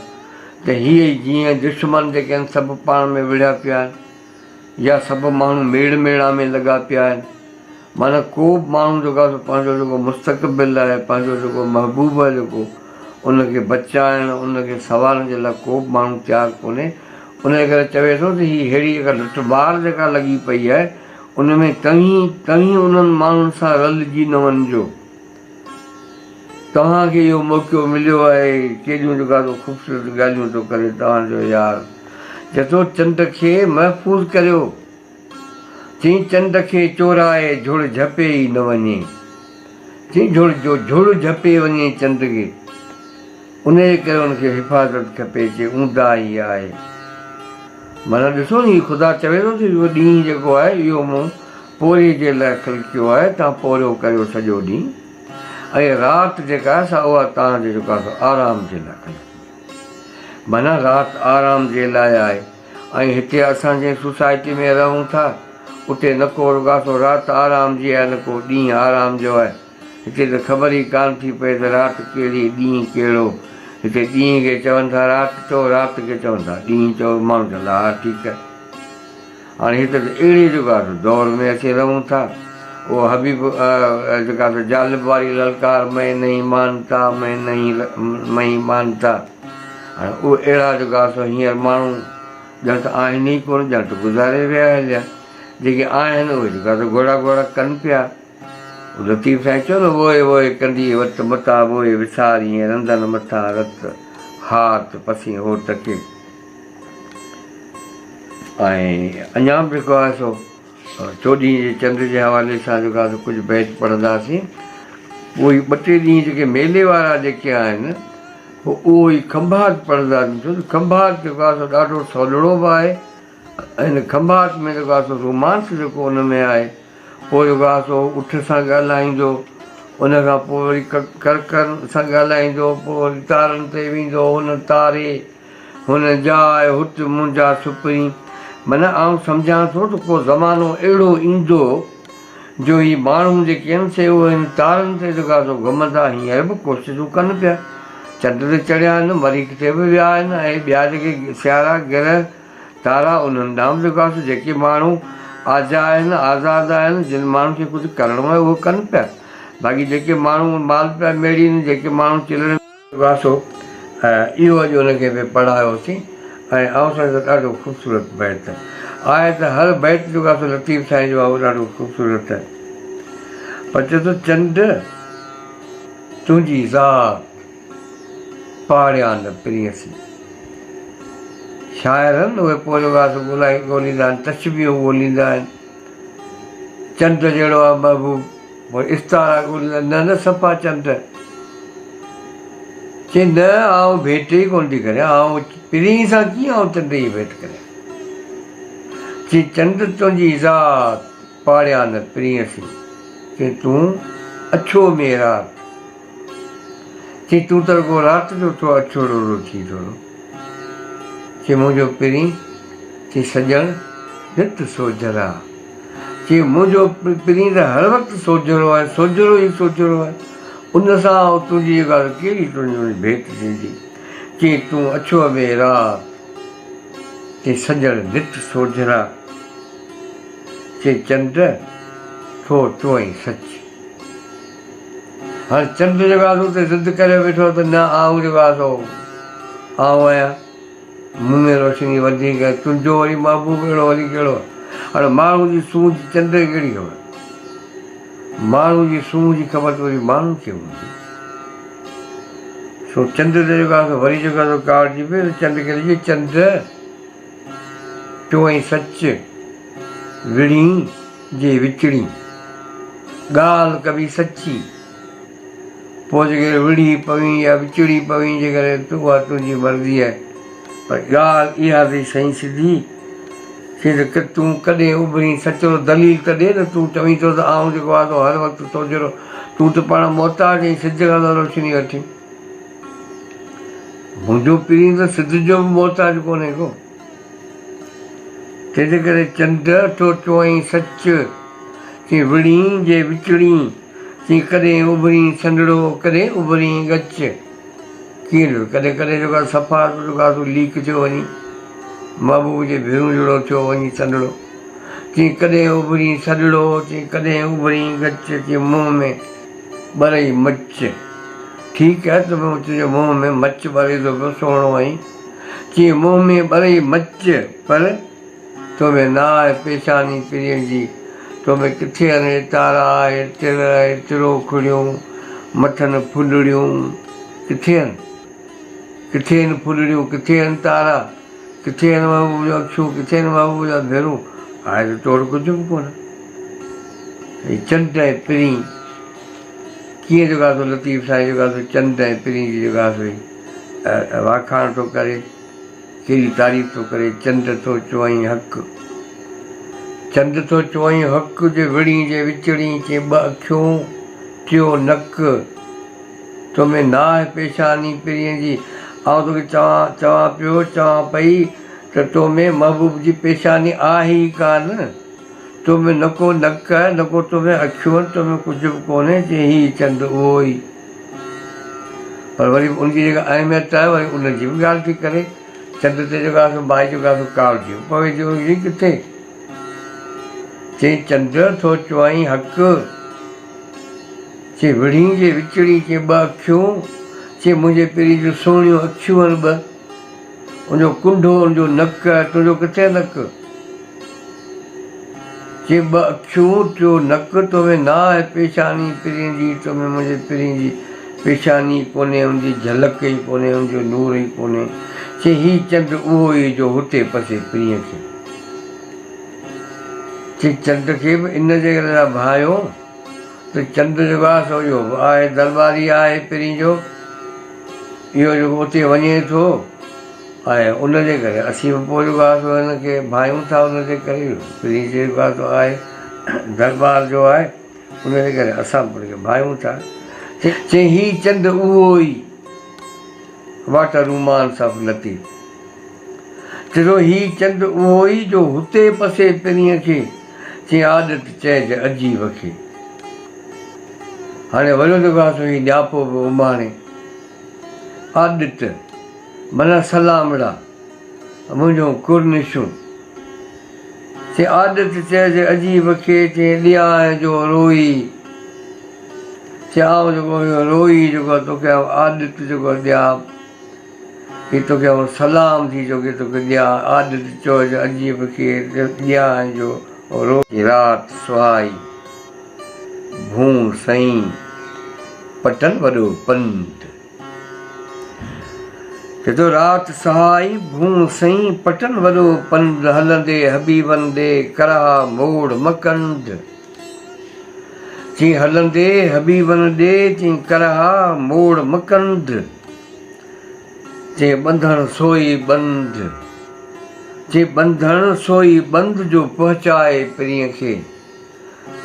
ته هي ئي جيئن دشمن جيڪي آهن سڀ پاڻ ۾ وڙهيا پيا آهن يا سڀ ماڻهو ميڙ ميڙا ۾ لڳا پيا آهن معنيٰ ڪو به ماڻهو جيڪو آهي سو پنهنجو جيڪو مستقبل آهي پنهنجو جيڪو محبوب آهي جيڪو ان کي بچائڻ ان کي سنوارڻ جي لاء ڪو به ماڻهو تيار ڪونهي ان جي ڪري چوي ٿو ته هي ههڙي جيڪا لٽ مار جيڪا لڳي پئي آهي ان ۾ توهين توهين انهن ماڻهن سان رلجي نه وڃجو توهان کي اهو موقعو مليو آهي ڪيڏيون جيڪا سو خوبصورت ڳالهيون ٿو ڪري توهان جو يار چئي ٿو چنڊ کي محفوظ ڪريو چئين چنڊ کي چورائي جھڙ جھپي ئي نه وڃي. چئين جھڙ جو جھڙ جھپي وڃي چنڊ کي، انهيء ڪري ان کي حفاظت کپي. چي اونداهي آهي. معنيٰ ڏسو نه هي خدا چوي ٿو ته اهو ڏينهن جيڪو آهي اهو مون پورهيي جي لاء خلقيو آهي، توهان پورهيو ڪريو سڄو ڏينهن ۽ رات جيڪا آهي سا اها توهان جي جيڪو آهي سو آرام جي لاء خلقي آهي. معنيٰ رات آرام جي لاء آهي. ۽ هتي اسان جنهن سوسائٽي ۾ رهون ٿا اتي نه ڪو رڳاسو رات آرام جي آهي نه ڪو ڏينهن آرام جو آهي. هتي ته خبر ئي ڪانه ٿي پئي ته رات ڪهڙي ڏينهن ڪهڙو. هتي ڏينهن کي چون ٿا رات چئو رات کي چون ٿا ڏينهن چئو ماڻهو چون ٿا ها ٺيڪ آهي. هاڻي هتي ته اهڙي جيڪو آهي سو دور ۾ اسين رهون ٿا. اهو حبيب جيڪا سو جالب واري للڪار مين نهين مانتا مين نهين مين مانتا. هاڻي اهي اهڙا جيڪا سو هينئر ماڻهو ڄڻ ته آهن ئي ڪونه، ڄڻ ته گذاري ويا هليا. جيڪي آهن اهي جيڪا سو گهوڙا گهوڙا ڪن پيا. لطيف سائين چيو نه ووء ووء ڪندي وت متان ووء وسارين رندن مٿان رت هات پسين هوت کي. ۽ اڃا به جيڪو آهي سو چوڏهين جي چنڊ جي حوالي سان جيڪو آهي سو ڪجهه بيت پڙهنداسين. پوء هي ٻه ٽي ڏينهن جيڪي ميلي وارا جيڪي آهن پوء اهو ئي کنڀات پڙهنداسين ڇو ته کنڀات جيڪو آهي سو ڏاڍو سولڙو به آهي ۽ هن کنڀات ۾ جيڪو آهي سو رومانس جيڪو ان ۾ آهي پوء جيڪو آهي سو اٺ سان ڳالهائيندو ان کان پوء وري ڪرڪن سان ڳالهائيندو پوء وري تارن تي ويندو هن تاري هن جاء هت منهنجا سپرين. معنيٰ آئون سمجهان ٿو ته ڪو زمانو اهڙو ايندو جو هي ماڻهو جيڪي آهن سي اهي هن تارن تي جيڪو آهي سو گهمندا هينئر به ڪوششون ڪن پيا. چنڊ تي چڙهيا آهن، مريخ تي به ويا آهن ۽ ٻيا جيڪي سيارا، گرهه، تارا انهن ڏانهن به جيڪو آهي سو جيڪي ماڻهو آجا آهن، آزاد آهن، جن ماڻهن کي ڪجهه ڪرڻو آهي اهو ڪن پيا. باقي جيڪي ماڻهو مال پيا ميڙين، جيڪي ماڻهو چلڙ. واسو اهو اڄ ان کي به پڙهايوسين ۽ آئون سمجهان ٿو ڏاڍو خوبصورت بيت آهي ته هر بيت جيڪو آهي سو لطيف سائين جو آهي اهو ڏاڍو خوبصورت آهي پر چئي ٿو چنڊ تنهنجي ذات پاڙيان نه پرينء سين شاعر آهن اهي پوء جيڪو آهي سو ڳولائي ڳوليندا آهن تشبيهون ڳوليندا آهن چنڊ جهڙو آهي محبوب پوء استعارا ڳوليندا، نه نه صفا چنڊ. چي نه آئون ڀيٽ ئي ڪونه ٿي ڪريان، آئون پرينء سان ڪيئن آئون چنڊ جي ڀيٽ ڪريان. چي چنڊ تنهنجي ذات پاڙيان نه پرينء سين، چي تون اڇو مين رات. چي تون ته رڳو رات جو ٿو اڇو رورو ٿي ٿورو. چي منهنجو پرين، چي سڄڻ نت سوجهرا. چي منهنجو پرين ته هر وقت سوجهرو آهي، سوجهرو ئي سوجهرو آهي. ان سان آئون تنهنجي جيڪا ڪهڙي تنهنجي ڀيٽ ٿيندي. چي تون اڇو ۾ رات، چي سڄڻ نت سوجهرا. چي چنڊ ٿو چوئين سچ. هاڻي چنڊ جيڪو آهي سو اتي ضد ڪري ويٺو آهي ته نه آئون جيڪو آهي سو آئون آهيان. مون ۾ روشني وڌيڪ آهي، تنهنجو وري محبوب اهڙو وري ڪهڙو آهي؟ هاڻي ماڻهو جي سونهن جي چنڊ کي ڪهڙي خبر؟ ماڻهو جي سونهن جي خبر ته وري ماڻهن کي هوندي. سو چنڊ تي جيڪو آهي سو وري جيڪو آهي سو ڪاوڙجي پيو ته چنڊ کي ڏجي چنڊ تون ۽ سچ وڙهين جي وچڙين، ڳالهه ڪبي سچي. پوء جيڪڏهن وڙهي پوين يا وچڙي پوين جيڪڏهن ته اها تنهنجي مرضي آهي. پر ڳالهه اها اٿئي سائين سڌي چي ته تون ڪڏهن اڀرين سچو دليل ته ڏي نه تون چوين ٿو ته آئون جيڪو آهيان سو هر وقت تو جهڙو تون ته پاڻ محتاج ۽ سج کان ٿو روشني وٺين. منهنجو پرين ته سج جو به محتاج ڪونهي ڪو. تنهنجي ڪري چنڊ ٿو چوئين سچ، چي وڙهين جي وچڙين، چي ڪڏهن اڀرين سنڍڙو، ڪڏهن اڀرين ڳچ. ڪيئن ڏس ڪڏهن ڪڏهن جيڪو آهي صفا جيڪو آهي سو ليڪ ٿيو وڃي، محبوب جي ڀيرون جهڙو ٿيو وڃي سنڍڙو. چي ڪڏهن اڀرين سڏڙو، چي ڪڏهن اڀرين ڳچ، چي منهن ۾ ٻرئي مچ. ٺيڪ آهي ته تنهنجي منهن ۾ مچ ٻري ٿو پيو، سهڻو آهين. چي منهن ۾ ٻرئي مچ، پر تو ۾ نه آهي پيشاني پرينء جي، تو ۾ ڪٿي آهن تارا ۽ تر ۽ تروکڙيون، مٿن ڦلڙيون، ڪٿي آهن؟ ڪٿي آهن ڦلڙيون، ڪٿي آهن تارا، ڪٿي آهن محبوب جون اکيون، ڪٿي آهن محبوب جا ڀيرون، آهي ته تو وٽ ڪجهه به ڪونه. هي چنڊ ۽ پرين ڪيئن جيڪو آهي سو لطيف سائين جيڪو آهي سو چنڊ ۽ پرين جي جيڪو آهي سو هي واکاڻ ٿو ڪري، ڪيڏي تعريف ٿو ڪري، چنڊ ٿو چوئين حق، چنڊ ٿو چوئين حق، جي وڙهين جي وچڙين، چي ٻه اکيون ٽيو نڪ، تو ۾ ناهه پيشاني پرينء جي، آئون توکي چوان چوان پيو چوان پئي ته تو ۾ محبوب جي پيشاني آهي ئي ڪانه. تو ۾ نه ڪو نڪ آهي، نه ڪو تو ۾ اکيون آهن، تو ۾ ڪجهه به ڪونهي، چي هي چند اهو ئي. پر وري به ان جي جيڪا اهميت آهي، وري ان جي به ڳالهه ٿي ڪري. چند تي جيڪو آهي سو مائي جيڪو آهي سو ڪاوڙجي به پوي ٿي، ان جي ڪٿي؟ چي چند ٿو چوائين حق، چي وڙهين جي وچڙين چي ٻه اکيون، چي منهنجي پرين جون سهڻيون اکيون آهن ٻه. ان جو ڪنڍو، ان جو نڪ، تنهنجو ڪٿي آهي نڪ؟ چي ٻه اکيون، ٽيو نڪ، تو ۾ نه آهي پيشاني پرين جي، تو ۾ منهنجي پرين جي پيشاني ئي ڪونهي، ان جي جهلڪ ئي ڪونهي، ان جو نور ئي ڪونهي. چي هي چنڊ اهو ئي جو هتي پسي پرينء کي. چي چنڊ کي به ان جي ڪري ٿا ڀانئيو ته چنڊ جيڪو آهي سو اهو به آهي درٻاري آهي پرين جو. اهو جيڪو اتي وڃي ٿو ۽ ان جي ڪري اسين به پوء جيڪو آهي سو هن کي ڀانئيون ٿا ان جي ڪري پرين جيڪو آهي سو آهي درٻار جو آهي ان جي ڪري اسان به ان کي ڀانئيون ٿا. چي هي چنڊ اهو ئي واٽ رومانس آف لطيف. چي ٿو هي چنڊ اهو ئي جو هتي پسي پرينء کي چي عادت چئج عجيب کي. هاڻي وريو جيڪو آهي سو هي نياپو به اماڻي. آڏت، معنيٰ سلامڙا، منهنجون ڪرنشون. چي آڏت چئج عجيب کي، چي ڏيانء جو روئي. چي آئون جيڪو اهو روئي جيڪو آهي توکي آئون آڏت جيڪو آهي ڏيان. هي توکي آئون سلام ٿي چوڪي توکي ڏيان، آڏت چئج عجيب کي، ڏيانء جو روئي. رات سهائي. ڀونء سئين پٽن وڏو پنڌ. چئي ٿو رات سهائي ڀونء سئين پٽن وڏو پنڌ هلندي حبيبن ڏي ڪرها موڙ م ڪنڌ. چئين هلندي حبيبن ڏي چئين ڪرها موڙ م ڪنڌ. چئين ٻنڌڻ سوئي ٻنڌ. چئين ٻنڌڻ سوئي ٻنڌ جو پهچائي پرينء کي.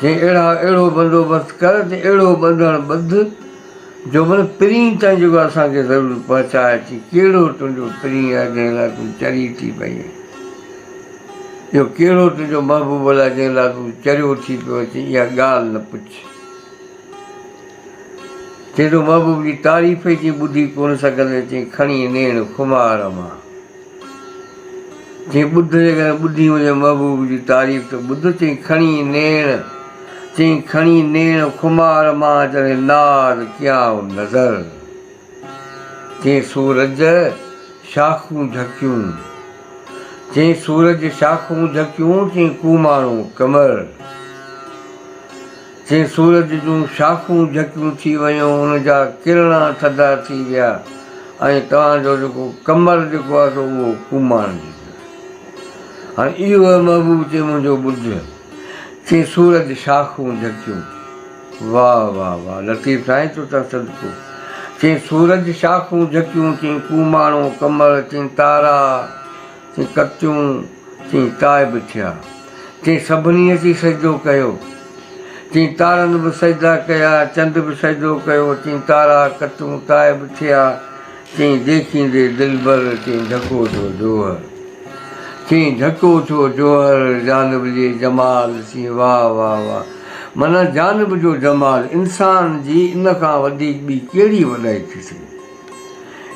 چيائين، اهڙا اهڙو بندوبست ڪر ته اهڙو ٻنڌڻ ٻڌ جو من پرين تائين جيڪو اسان کي ضرور پهچائي. چيائين، ڪهڙو تنهنجو پرين آهي جنهن لاء تون چري ٿي پئين؟ اهو ڪهڙو تنهنجو محبوب آهي جنهن لاء تون چريو ٿي پيو اچين؟ اها ڳالهه نه پڇ. چيائين، تو محبوب جي تعريف ئي چيائين ٻڌي ڪونه سگهندين. چيائين، کڻي نيڻ خمار مان. چيائين، ٻڌ جيڪڏهن ٻڌي منهنجي محبوب جي تعريف ته ٻڌ. چيائين، کڻي نيڻ، چيائين، کڻي نيڻ خمار مان جڏهن ناز ڪيائون نظر. چيائين، سورج شاخون جهڪيون، چيائين، سورج شاخون جهڪيون، چيائين، ڪوماڻو قمر. چيائين، سورج جون شاخون جهڪيون ٿي ويون، ان جا ڪرڻا ٿڌا ٿي ويا ۽ توهان جو جيڪو قمر جيڪو آهي سو اهو ڪوماڻجي ويو. هاڻي اهو آهي محبوب چي منهنجو ٻڌ. چيائين، سورج شاخون جهڪيون. واھ واھ واھ لطيف سائين تو تان صدقو. چين سورج شاخون جهڪيون چين ڪوماڻو ڪمر چين تارا چين ڪتيون چين تائب ٿيا. چين سڀني اچي سجدو ڪيو. چين تارن به سجدا ڪيا چنڊ به سجدو ڪيو چين تارا ڪتيون تائب ٿيا. چين ديکيندي دلبر چين جهڪو ٿيو جوهر. چين جهڪو ٿيو جوهر جانب جي جمال سين واھ واھ واھ معنيٰ جانب جو جمال انسان جي ان کان وڌيڪ ٻي ڪهڙي وڏائي ٿي سگهي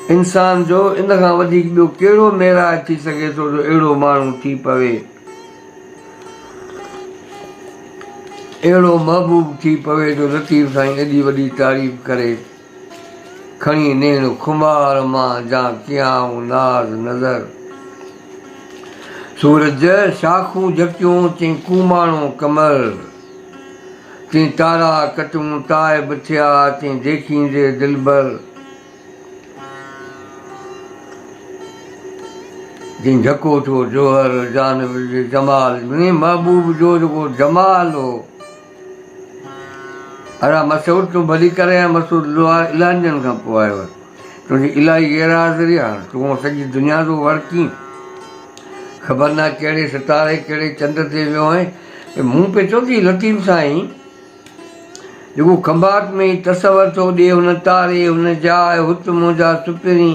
ٿي انسان جو ان کان وڌيڪ ٻيو ڪهڙو معراج ٿي سگهي ٿو جو اهڙو ماڻهو ٿي پوي اهڙو محبوب ٿي پوي جو لطيف سائين ايڏي وڏي تعريف ڪري. کڻي نيڻ خمار مان جان ڪيائون ناز نظر. سورج شاخون جهڪيون تين ڪوماڻو ڪمر. تين تارا ڪٽون تائب ٿيا تين ديکيندي دلبر. تين جهڪو ٿيو جوهر جانب جي جمال ۾ محبوب جو جيڪو جمال هو. ادا مسعود تون ڀلي ڪري آيو مسعود لوهار الاهي ڏينهن کان پوء آيو آهين تنهنجي الاهي غير حاضري آهي تون سڄي دنيا ٿو وڙڪين خبر ناهي ڪهڙي ستاري ڪهڙي چنڊ تي ويو آهين مون پئي چيو ته لطيف سائين جيڪو کنڀات ۾ تصور ٿو ڏي هن تاري هن جاء هت منهنجا سپرين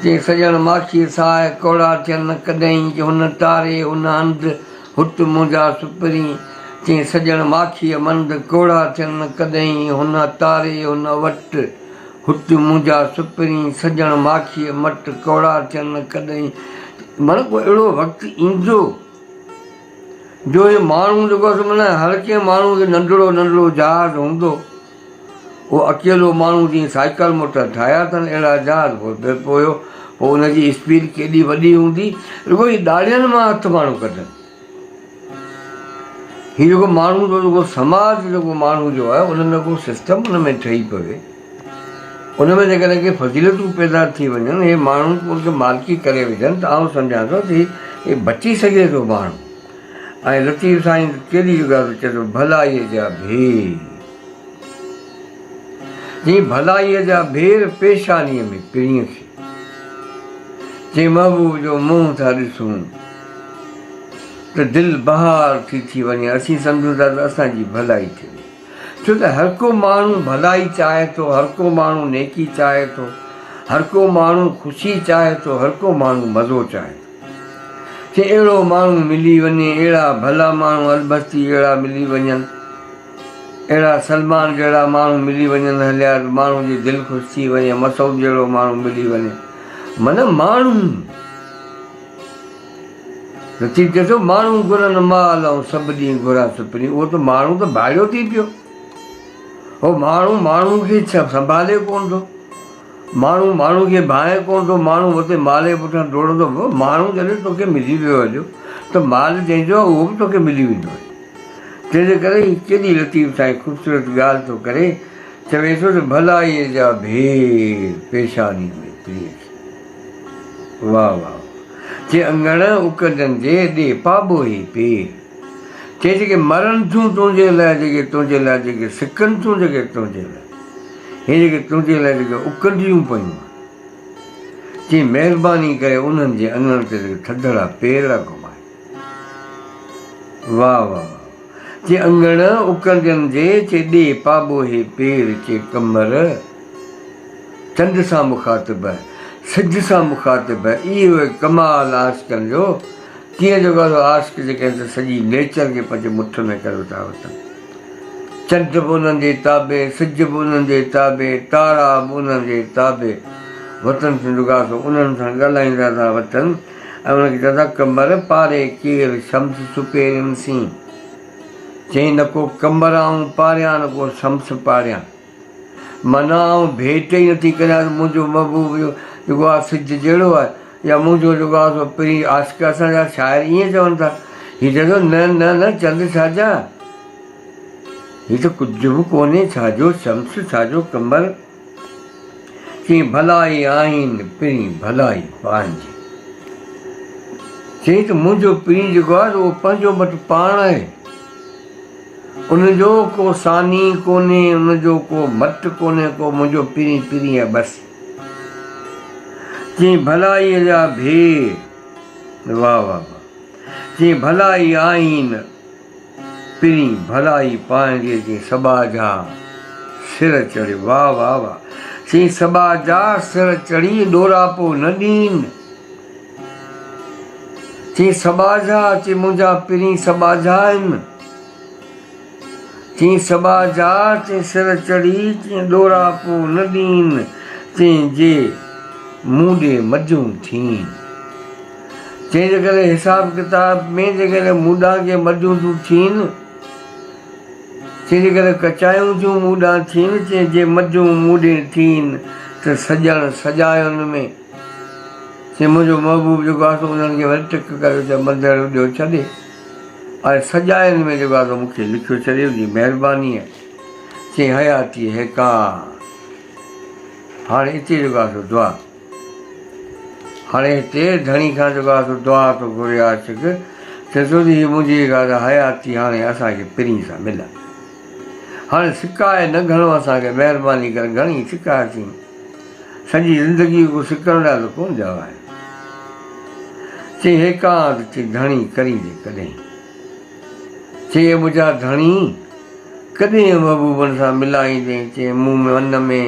چي سڄڻ ماکيء ساء ڪوڙا ٿين نه ڪڏهين چي هن تاري هن هنڌ هت منهنجا سپرين چي سڄڻ ماکيء مند ڪوڙا ٿين نه ڪڏهين هن تاري هن وٽ هت منهنجا سپرين سڄڻ ماکيء مٽ ڪوڙا ٿين نه ڪڏهين معنيٰ ڪو اهڙو وقت ايندو جو هي ماڻهو جيڪو آهي سو معنيٰ هر ڪنهن ماڻهوء کي ننڍڙو ننڍڙو جهاز هوندو اهو اڪيلو ماڻهو جيئن سائيڪل موٽر ٺاهيا اٿن اهڙا جهاز پوء پوء پوء ان جي اسپيڊ ڪيڏي وڏي هوندي رڳو هي ڏاڙهين مان هٿ ماڻهو ڪڍن هي جيڪو ماڻهو جو جيڪو سماج جيڪو ماڻهو جو آهي ان ۾ ڪو سسٽم ان ۾ ٺهي پوي ان ۾ جيڪڏهن ڪي فضيلتون پيدا ٿي وڃن هي ماڻهو ان کي مالڪي ڪري وجهن ته آئون سمجهان ٿو ته هي بچي سگهي ٿو ماڻهو ۽ لطيف سائين ڪيڏي ڳالهه چئي ٿو ڀلائيء جا ڀير جي ڀلائيء جا ڀير پيشانيء ۾ پرينء کي جي محبوب جو منهن ٿا ڏسون ته دل بهار ٿي ٿي وڃي اسين سمجهون ٿا ته اسان جي ڀلائي ٿي وئي ڇو ته هر ڪو ماڻهو ڀلائي چاهي ٿو هر ڪو ماڻهو نيڪي چاهي ٿو هر ڪو ماڻهو خوشي چاهي ٿو هر ڪو ماڻهو مزو چاهي ٿو چي اهڙو ماڻهو ملي وڃي، اهڙا ڀلا ماڻهو البستي اهڙا ملي وڃن، اهڙا سلمان جهڙا ماڻهو ملي وڃن هليا ته ماڻهو جي دل خوش ٿي وڃي، مسعود جهڙو ماڻهو ملي وڃي. معنيٰ ماڻهو. لطيف چئي ٿو، ماڻهو گهرن مال ۽ سڀ ڏينهن گهران سپرين، اهو ته ماڻهو ته ڀاڙيو ٿي پيو. هو ماڻهو ماڻهو کي سنڀالي ڪونه ٿو. ماڻهو ماڻهو کي ڀانئي ڪونه ٿو، ماڻهو وتي مال جي پٺيان ڊوڙندو پيو، ماڻهو جڏهن توکي ملي ويو هجيو ته مال جنهن جو آهي اهو به توکي ملي ويندو آهي. تنهن جي ڪري هي ڪيڏي لطيف سائين خوبصورت ڳالهه ٿو ڪري، چوي ٿو ته ڀلائيء جا ڀير پيشاني ۾ پرينء کي. واه واه واه. چي اڱڻ اڪنڊن جي ڏي پاٻوهي پير. چي جيڪي مرن ٿيون تنهنجي لاء جيڪي تنهنجي لاء جيڪي سڪن ٿيون جيڪي تنهنجي لاء. هي جيڪي تنهنجي لاء جيڪي اڪنڊيون پيون آهن، چي مهرباني ڪري انهن جي اڱڻ تي جيڪي ٿڌڙا پيرڙا گهمائي. واه واه واه چي اڱڻ اڪنڊين جي چي ڏي پاٻوهي پير چي قمر چنڊ سان مخاطب آهي، سج سان مخاطب آهي، اهو آهي ڪمال عاشقن جو، ڪيئن جيڪو آهي سو عاشق جيڪي آهن سي سڄي نيچر کي پنهنجي مٺ ۾ ڪريو ٿا وتن. چنڊ به انهن جي تابع، سج به انهن جي تابع، تارا به انهن جي تابع. وطن سندو گاسو انهن سان ڳالهائيندا ٿا وتن ۽ انهن کي چوندا قمر پاري ڪير شمس سپيرين سين. چيائين نه ڪو قمر آئون پاريان نه ڪو شمس پاريان. معنيٰ آئون ڀيٽ ئي نٿي ڪريان ته منهنجو محبوب جيڪو آهي سج جهڙو آهي يا منهنجو جيڪو آهي سو پرين عاشق اسان جا شاعر ائين چون ٿا. هي چئي ٿو نه نه نه چند ڇا جا هي ته ڪجهه به ڪونهي ڇا جو شمس ڇا جو قمر چئين ڀلائي آهين پرين ڀلائي پنهنجي. چئين ته منهنجو پرين جيڪو آهي اهو پنهنجو مٽ پاڻ آهي. ان جو ڪو ثاني ڪونهي، ان جو ڪو مٽ ڪونهي ڪو منهنجو پرين پرين آهي بس. چيائين ڀلائيء جا ڀير، واه واه واه، چيائين ڀلائي آهين پرين ڀلائي پائيندي چيائين سٻاجها سر چڙهي، واه واه واه، چيائين سٻاجها سر چڙهي ڏوراپو نه ڏين. چي سٻاجها، چي منهنجا پرين سٻاجها آهن. چي سٻاجها، چي سر چڙهي، چي ڏوراپو نه ڏين، چي جي مون ڏي مديون ٿين. چي جيڪڏهن حساب ڪتاب ۾ جيڪڏهن مون ڏانهن ڪي مديون ٿيون ٿين، چي جيڪڏهن ڪچايون ٿيون مون ڏانهن ٿين، چي جي مديون مون ڏي ٿين ته سڄڻ سڄاين ۾. چي منهنجو محبوب جيڪو آهي سو انهن کي وري ٽڪ ڪريو چي مندر ڏيو ڇڏي ۽ سجائن ۾ جيڪو آهي سو مون کي لکيو ڇڏي ان جي مهرباني آهي چي حياتي هيڪار هاڻي اتي جيڪو آهي سو دعا هاڻي هتي ڌڻي کان جيڪو آهي سو دعا ٿو گهري عاشق چي ٿو ته هي منهنجي جيڪا آهي حياتي هاڻي اسان کي پرين سان ملائي هاڻي سڪاء نه گهڻو اسان کي مهرباني ڪر گهڻي سڪاء ٿي سڄي زندگي ڪو سڪڻ لاء ته ڪونه ڄائو آهي. چي هيڪاند چي ڌڻي ڪريندي ڪڏهن. چي اي منهنجا ڌڻي ڪڏهن محبوبن سان ملائيندين چي مون من ۾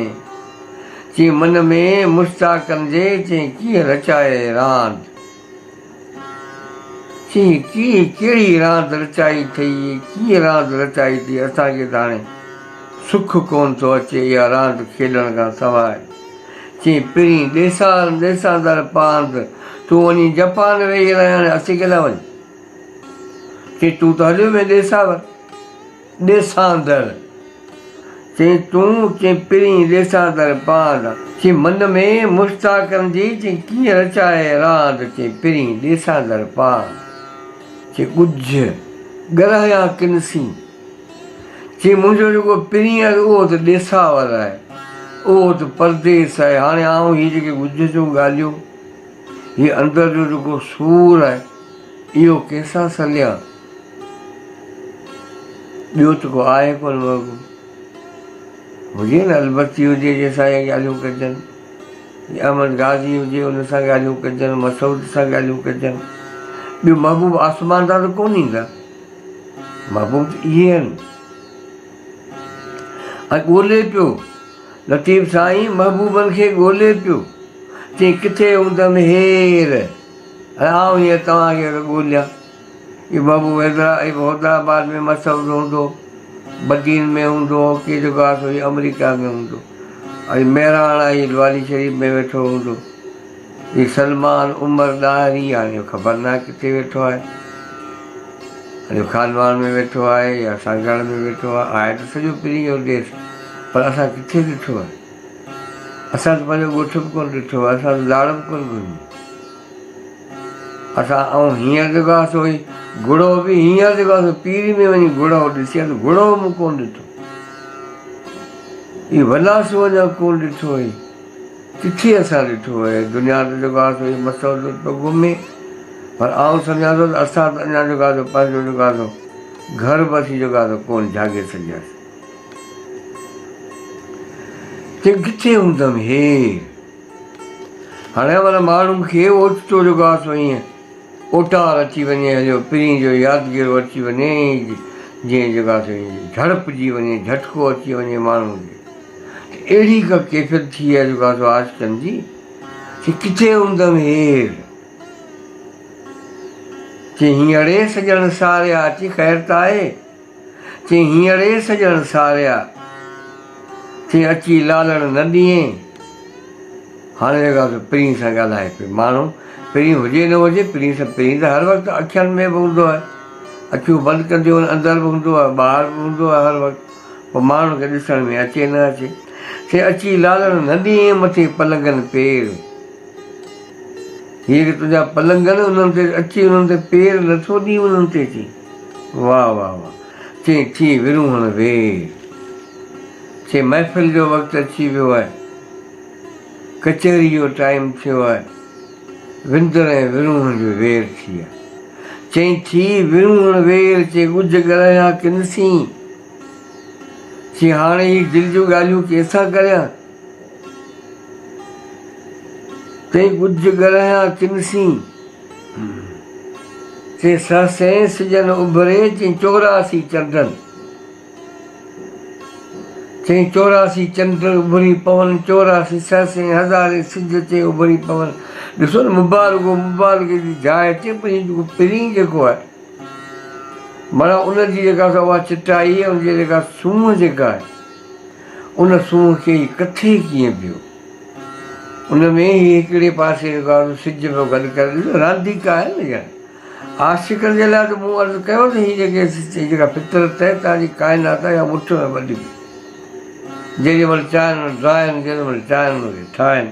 چي من ۾ مشتاقن جي چي ڪيئن رچائي راند. چي ڪيئن ڪهڙي راند رچائي اٿئي ڪيئن راند رچائي اٿئي اسان کي ته هاڻي سک ڪونه ٿو اچي اها راند کيڏڻ کان سواء. چي پرين ڏيسان ڏيساندر پاند تون وڃي جپان ويهي رهين هاڻي اسين ڪيڏانهن وڃون. چي تون ته هليو وئين ڏيساور ڏيساندر. چي تون چي پرين ڏيساندر پاند. چي من ۾ مشتاقن جي چي ڪيئن رچائي راند چي پرين ڏيساندر پاند. چي ڳجهه ڳرهيان ڪن سين. چي منهنجو جيڪو پرين آهي اهو ته ڏيساور آهي اهو ته پرديس آهي هاڻي آئون هي جيڪي ڳجهه جون ڳالهيون هي اندر جو جيڪو سور آهي اهو ڪنهن سان سليان. ٻيو ته ڪو آهي ڪونه محبوب هجي نه البتي هجي جنهن سان اهي ڳالهيون ڪجن يا احمد غازي هجي ان سان ڳالهيون ڪجن مسعود سان ڳالهيون ڪجن ٻيو محبوب آسمان تان ته ڪونه ايندا محبوب ته اهي آهن ۽ ڳولي پيو لطيف سائين محبوبن کي ڳولي پيو چي ڪٿي هوندم هير ۽ آئون هينئر توهان کي ڳوليان اهو بابو حيدرآباد ۾ مشهور هوندو، بدين ۾ هوندو هو، ڪي جيڪو آهي سو هي آمريڪا ۾ هوندو ۽ مهراڻ آهي لواري شريف ۾ ويٺو هوندو. هي سلمان عمر ڏاهري هاڻي خبر ناهي ڪٿي ويٺو آهي. هاڻي خانواهڻ ۾ ويٺو آهي يا سانگهڙ ۾ ويٺو آهي، آهي ته سڄو پرين جو ديس پر اسان ڪٿي ڏٺو آهي. اسان ته پنهنجو ڳوٺ به ڪونه ڏٺو آهي، اسان ته لاڙ به ڪونه گهميو. اسان آئون هينئر جيڪو آهي سو هي گهڙو به هينئر جيڪو آهي سو پيري ۾ وڃي گهڙو ڏسي آ ته گهڙو مون ڪونه ڏٺو. هي ولاسو اڃا ڪونه ڏٺو هي. ڪٿي اسان ڏٺو هي دنيا ته جيڪو آهي سو هي مسودو پيو گهمي پر آئون سمجهان ٿو ته اسان ته اڃا جيڪو آهي سو پنهنجو جيڪو آهي سو گهر به اسين جيڪو آهي سو ڪونه جهاڳي سگهياسين. چي ڪٿي هوندم هير. هاڻي معنيٰ ماڻهن کي اوچتو جيڪو آهي سو ائين اوٽار اچي وڃي هليو پرين جو يادگيرو اچي وڃي جيئن جيڪو آهي سو ائين جهڙپجي وڃي جهٽڪو اچي وڃي ماڻهو کي ته اهڙي ڪا ڪيفيت ٿي آهي جيڪو آهي سو عاشقن جي چي ڪٿي هوندم هير چي هينئڙي سڄڻ ساريا چي خير ته آهي چي هينئڙي سڄڻ ساريا، چي اچي لالڻ نه ڏينهين. هاڻي جيڪو آهي سو پرين سان ڳالهائي پيو. ماڻهو پرين هجي نه هجي پرين سان پرين ته هر وقت اکين ۾ به هوندو آهي. اکيون بند ڪنديون آهن اندر به هوندو آهي ٻاهر به هوندو آهي هر وقت. پوء ماڻهن کي ڏسڻ ۾ اچي نه اچي. چي اچي لالڻ نه ڏينهين مٿي پلنگن پير. هي جيڪي تنهنجا پلنگ آهن انهن تي اچي انهن تي پير نٿو ڏين انهن تي اچي واه واه واه چئين ٿي ورونهڻ وير چئين محفل جو وقت اچي ويو آهي ڪچهري جو ٽائيم ٿيو آهي وندر ۽ ورونهڻ جو وير ٿي آهي چئين ٿي ورونهڻ وير چئي ڳجهه ڳرهيان ڪن سين. چي هاڻي هي دل جون ڳالهيون ڪنهن سان ڪريان؟ چئي ڳجهه ڳرهيان ڪن سين؟ چي سهسين سجن اڀري، چئي 84 چنڊن. چئي 84 چنڊ اڀري پون، 84 سهسين هزارين سج چئي اڀري پون. ڏسو نه مبالغو، مبالغي جي جاء اچي پر هي جيڪو پرين جيڪو آهي معنيٰ ان جي جيڪا سا اها چٽائي ۽ ان جي جيڪا سونهن جيڪا آهي ان سونهن کي هي ڪٿي ڪيئن پيو ان ۾ هي هڪڙي پاسي جيڪو آهي سج پيو گڏ ڪري ڏسو رانديڪا آهي نه ڄڻ عاشقن جي لاء ته مون عرض ڪيو ته هي جيڪي جيڪا فطرت آهي توهان جي ڪائنات آهي اها مٺ ۾ ٻڌي پئي جيڏي مهل چاهن ڊاهن جيڏي مهل چاهن ان کي ٺاهن.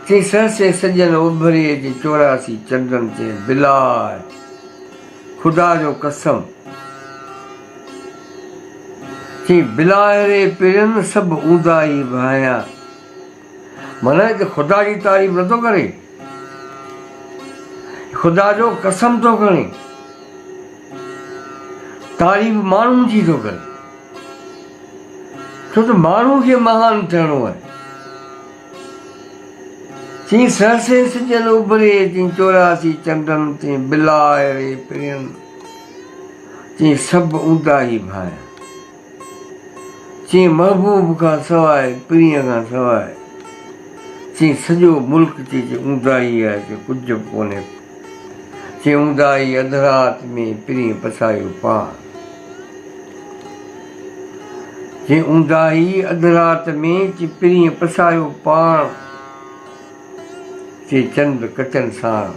چي سهسي سڄن اڀري اچي 84 چنڊن چي بلاء خدا جو قسم چي بلاء ري پرين سڀ اونداهي ڀانيان. معنيٰ هتي خدا جي تعريف نٿو ڪري، خدا جو قسم ٿو کڻي، تعريف ماڻهو جي ٿو ڪري، ڇو ته ماڻهو کي مهان ٿيڻو آهي. چي سهسي سجن اڀري، چي 84 چنڊن، چي بلاء ري پرين، چي سڀ اونداهي ڀانيان. چي محبوب کان سواء، پرينء کان سواء، چي سڄو ملڪ چي چي اونداهي آهي، چي ڪجهه به ڪونهي، چي اونداهي اڌ رات ۾ پرينء پسايو پاڻ. چي اونداهي اڌ رات ۾ چي پرينء پسايو پاڻ، چي چند ڪچن ساڻ،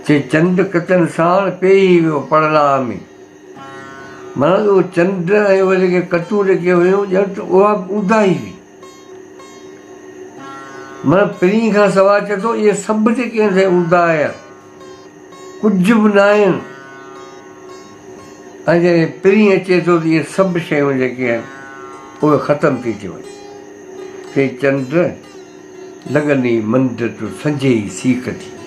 چي چند ڪچن ساڻ پيهي ويو پڙلاء ۾. معنيٰ اهو چنڊ ۽ اهي جيڪي ڪتون جيڪي هيون ڄڻ ته اها به اونداهي هئي. معنيٰ پرينء کان سواء چئي ٿو اهي سڀ جيڪي آهن سي اونداهه آهن، ڪجهه به نه آهن ۽ جڏهن پرين اچي ٿو ته اهي سڀ شيون جيڪي آهن اهي ختم ٿي ٿيون وڃن. چئي چنڊ لڳندي مند تو سنجهي ئي سيخ ٿي.